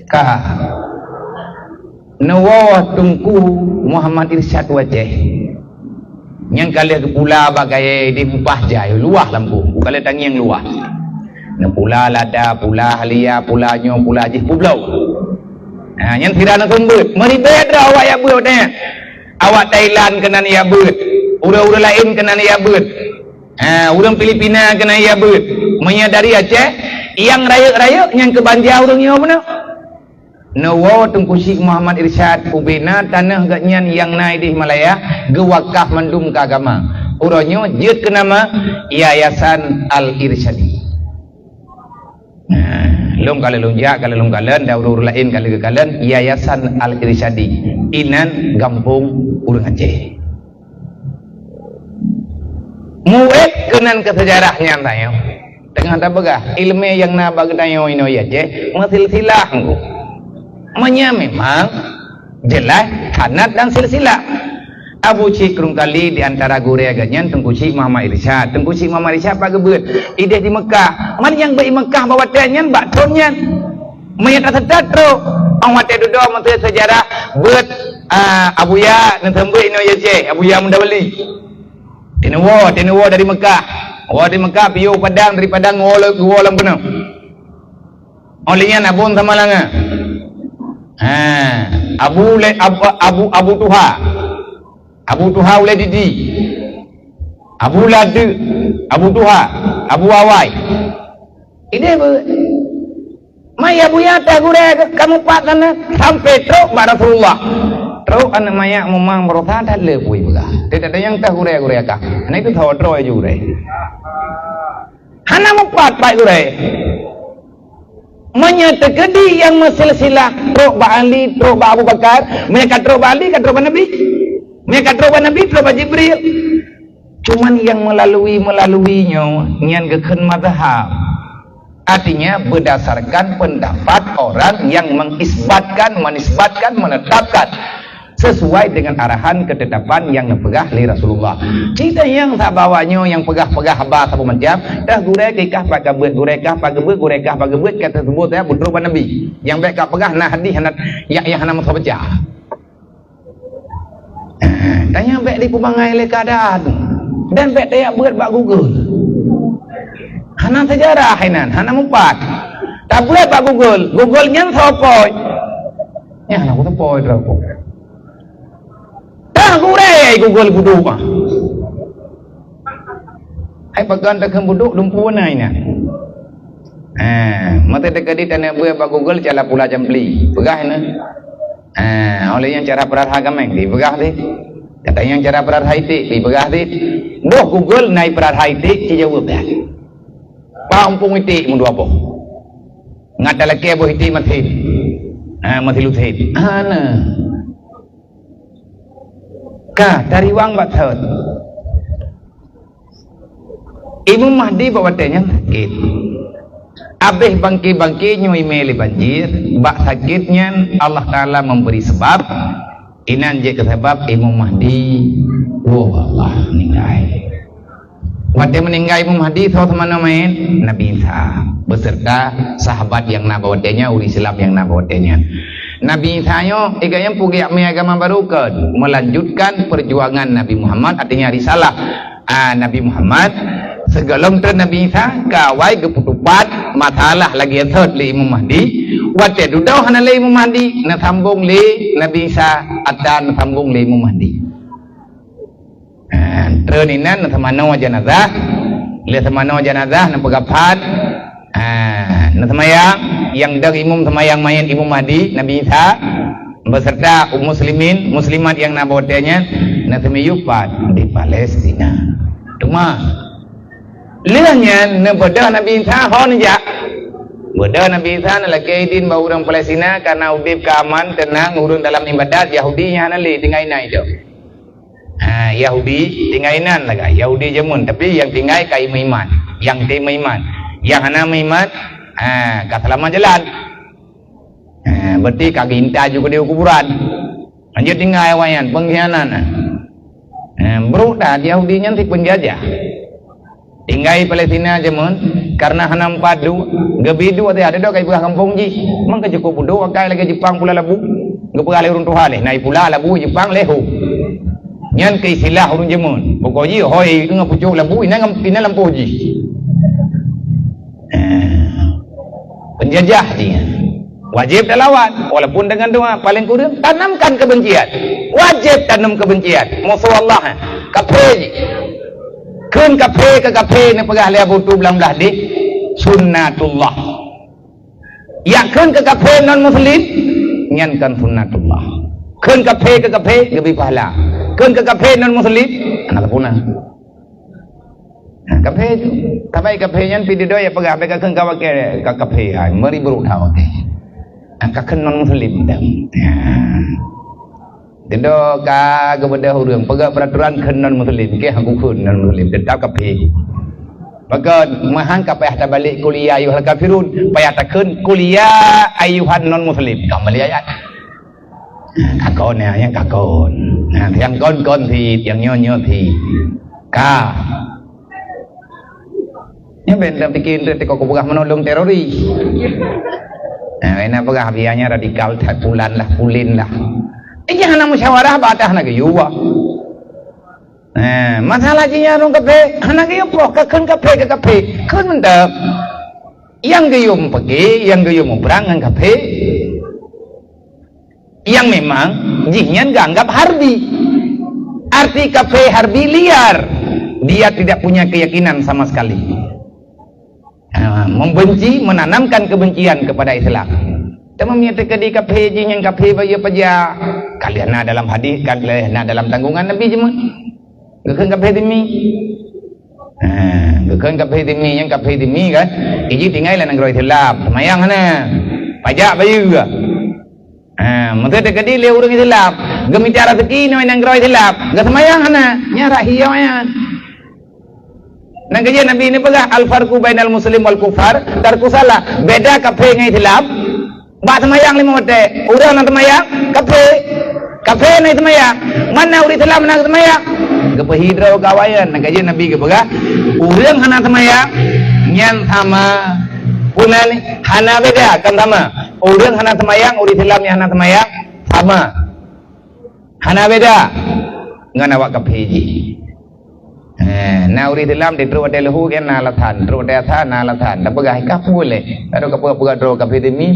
Ka neuwoe Teungku Muhammad Irsyad u Aceh. Nyang ka lheueh geupula bak kayée di mupah jai, luwah lam ku, ka lheueh tangieng luwah. Neupula lada, pula halia, pula nyoe, pula jih, peubloe. Ha, nyan sira neuseumbeuet. Meuribée droe awak jak beuet nyan. Awak Thailand keunan jak beuet. Ureuëng-ureuëng laén keunan jak beuet. Ha, ureuëng Filipina keunan jak beuet. Meunyoe dari Aceh, nyang rayeuk-rayeuk nyang keu banja ureuëng nyoe bunoe. Neuwoe Teungku Syik Muhammad Irsyad ubena tanoh gobnyan nyang na idéh Malaya geuwakaf mandum keu agama. Uroe nyoe jeuet keu nama Yayasan Al-Irsyadi. Nah, lôn ka lheueh lôn jak, ka lheueh lôn kalon, dan ureuëng-ureuëng laén ka lheueh geukalon, Yayasan Al-Irsyadi. Inan gampông ureuëng Aceh. Muet keunan keu seujarah nyan tanyoe. Teungoh tapeugah, iéleumé nyang na bak geutanyoe inoe i Aceh, meusilsilah ngku. Meunyoe memang jeulaih sanad dan silsilah. Abu Syik Krueng Kali di antara gurée geuh nyan Teungku Syik Muhammad Irsyad. Teungku Syik Muhammad Irsyad pat geubeuet? Idéh di Meukah. Man nyang beuet i Meukah bak watée nyan bak thon nyan. Meunyoe taseutôt trok, 'oh watée dudoe meuseu seujarah beuet, a, Abuya neuseumbeuet inoe i Aceh, Abuya Muda Wali. Teuneuk woe, teuneuk woe dari Meukah. Woe dari Meukah, piôh Padang, dari Padang woe le-, woe lam keunoe. Óh lheueh nyan Abon Samalanga. Ha, Abu le-, Abu, Abu, Abu Tuha. Abu Tuha Ulée Didi. Abu Ladeuk, Abu Tuha, Abu Awai. Idéh beuet. Mai Abuya teuh gurée ka meupat sana sampai trok bak Rasulullah. Trok aneuëk manyak mumang baroesa that le pui peugah. Teuh nyang teuh gurée-gurée kah. Hana itu tho droe ju gurée. Hana meupat pat gurée. Meunyoe teukeudi nyang meusilsilah trok bak Ali, trok bak Abu Bakar, meunyoe ka trok bak Ali, ka trok bak Nabi. Meunyoe ka trok bak Nabi, trok bak Jibril. Cuman nyang meulalu-meulalu nyoe nyan geukheun mazhab. Artinya, berdasarkan pendapat orang yang mengisbatkan, menisbatkan, menetapkan sesuai dengan arahan ketetapan yang neupeugah lé Rasulullah. Cit nyang sabawa nyoe nyang peugah-peugah haba saboh macam, dah gurée kah pat geubeuet, gurée kah pat geubeuet, gurée kah pat geubeuet, ka teuseubeut ya beudroe bak Nabi. Nyang bék ka peugah na hadih hana, ya, ya hana meusabaca. Tanyoe bék dipeubangai lé keuadaan dan bék tajak beuet bak Google. Hana seujarah inan, hana meupat. Tabeuet bak Google, Google nyan soe po? Nyan hana soe po droe. Teuh gurée Google budok ah. Hai pagan takheun budok dumpeue na inan. Ha, mata teuka di tanah buah bak Google cara pula campli. Peugah na. Ha, oleh nyang cara peurasa gaméng dipeugah deh. Kata nyang cara peurasa iték dipeugah deh. Boh Google nai peurasa iték ci jaweueb dah. Pampung iték meudua boh. Ngat talakée boh iték masin. Ha, masin lusin. Ana. Ka tariwang bak thot. Imam Mahdi bak watée nyan sakét. Abéh bangké-bangké nyoe imé lé banjir, bak sakét nyan Allah Taala memberi sebab, inan jeuet keu sabab Imam Mahdi, woe bak Allah, ninggai. Watée meuninggai Imam Mahdi, soe seumanoe maén? Nabi Isa beserta sahabat nyang na bak watée nyan, ureuëng Islam nyang na bak watée nyan. Nabi Isa nyoe, iga nyang peugah mé agama baru kon, melanjutkan perjuangan Nabi Muhammad, artinya risalah. Ah, Nabi Muhammad, sigohlom treun Nabi Isa, ka awai geupeutupat masalah lagée thot lé Imam Mahdi. Watée dudoe hana lé Imam Mahdi, neusambong lé Nabi Isa, atra neusambong lé Imam Mahdi. Ah, treun inan neusumanoe janazah, lé sumanoe janazah neupeugah phan, ah, neuseumayang, nyang dong imum seumayang manyét Imam Mahdi, Nabi Isa, beserta muslimin, muslimat nyang na bak watée nyan, neuseumiyueb pat di Palestina. Teuma lheueh nyan neubeudôh Nabi Isa ho neujak. Beudôh Nabi Isa neulakée idin bak ureuëng Palestina kareuna udeb ka aman, teunang, ureuëng dalam iébadat, Yahudi nyan hana lé tinggai inan idong. Ha, Yahudi tinggai inan lagée Yahudi jameun, tapi nyang tinggai ka meuiman, nyang tém meuiman. Nyang hana meuiman, ha, ka seulamat jalan. Ha, berarti ka geuinta ju keudéh u kuburan. Lanjut tinggai awaknyan, pengkhianat. Ha, brok that Yahudi nyan si penjajah. Tinggai Palestina jameun, kareuna hana meupat duek, geubi duek teuh, adak ka ipeugah gampông jih. Memang ka cukup duek, akai lagée Jepang pula labu. Geupeugah lé ureuëng tuha lé, na ipula labu Jepang lé ho. Nyan keu istilah ureuëng jameun. Pokok jih, hôi, ngon pucôk labu, inan, inan lampôh jih. Eh, penjajah jih. Wajéb talawan, walaupun dengan doa, paling kureueng tanamkan kebencian. Wajéb tanam kebencian. Musuh Allah, kafé jih. Kheun kafé keu kafé neupeugah lé Abu Tu Blang Blah deh, sunnatullah. Yak kheun keu kafé non muslim, nyan kon sunnatullah. Kheun kafé keu kafé, geubi pahala. Kheun keu kafé non muslim, hana sempurna. Nah, kafé tu, tapi kafé nyan pi dudoe yak peugah, bèk kakheun ka wakée ka kafé, ha, meuri brok that wakée. Ha, kakheun non muslim dah. Ha. Dudoe ka geubeudôh ureuëng, peugah peraturan kheun non muslim, keu aku kheun non muslim, teutap kafé. Maka meuhan ka payah tabalek qul ya ayyuhal kafirun, payah takheun qul ya ayyuhan non muslim. Ka meuli ayat. Kakon ya, nyang kakon. Nah, nyang kon kon sit, nyang nyoe nyoe sit. Ka. Nyan ben tapike teuka kupeugah menolong teroris. Nah, ena peugah bianya radikal that pulan lah, pulin lah. Eh, jangan musyawarah batas na geuyue. Nah, masalah jih nyan ureuëng kafé, hana geuyue poh, kakheun kafé keu kafé. Kheun mantap. Nyang geuyue meupeugé, nyang geuyue muprang ngon kafé. Yang memang jih nyan geuanggap harbi. Arti kafé harbi liar. Dia tidak punya keyakinan sama sekali. Ha, membenci, menanamkan kebencian kepada Islam. Teuma meunyoe teukeudi kafé jih nyan kafé bayeue paja, ka lheueh na dalam hadis, ka lheueh na dalam tanggungan Nabi jameun. Geukheun kafé zimmi. Ha, geukheun kafé zimmi, nyang kafé zimmi kan. Iji tinggai lam nanggroe Islam, seumayang hana. Pajak bayeue. Ha, meuseu teukeudi lé ureuëng Islam, geumita raseuki nyoe nanggroe Islam, geuseumayang hana. Nyan rak hiyoe nyan. Nyan keuh jeuet Nabi neupeugah, "Al-farqu bainal muslim wal kufar tarku salah." Beda kafé ngon Islam, bak seumayang limong watée. Ureuëng nyang seumayang, kafé. Kafé nyang seumayang. Mana ureuëng Islam nyang seumayang? Geupeuhidroe keu awaknyan. Nyan keuh jeuet Nabi geupeugah, ureuëng hana seumayang, nyan sama. Peue nan nyan? Hana beda, kon sama. Ureuëng hana seumayang, ureuëng Islam nyang hana seumayang, sama. Hana beda ngon awak kafé jih. Eh, na ureuëng Islam di trok watée leuhô kan na alasan, trok watée asa na alasan. Tapeugah ka puléh. Tapeugah-peugah droe kafé zimmi.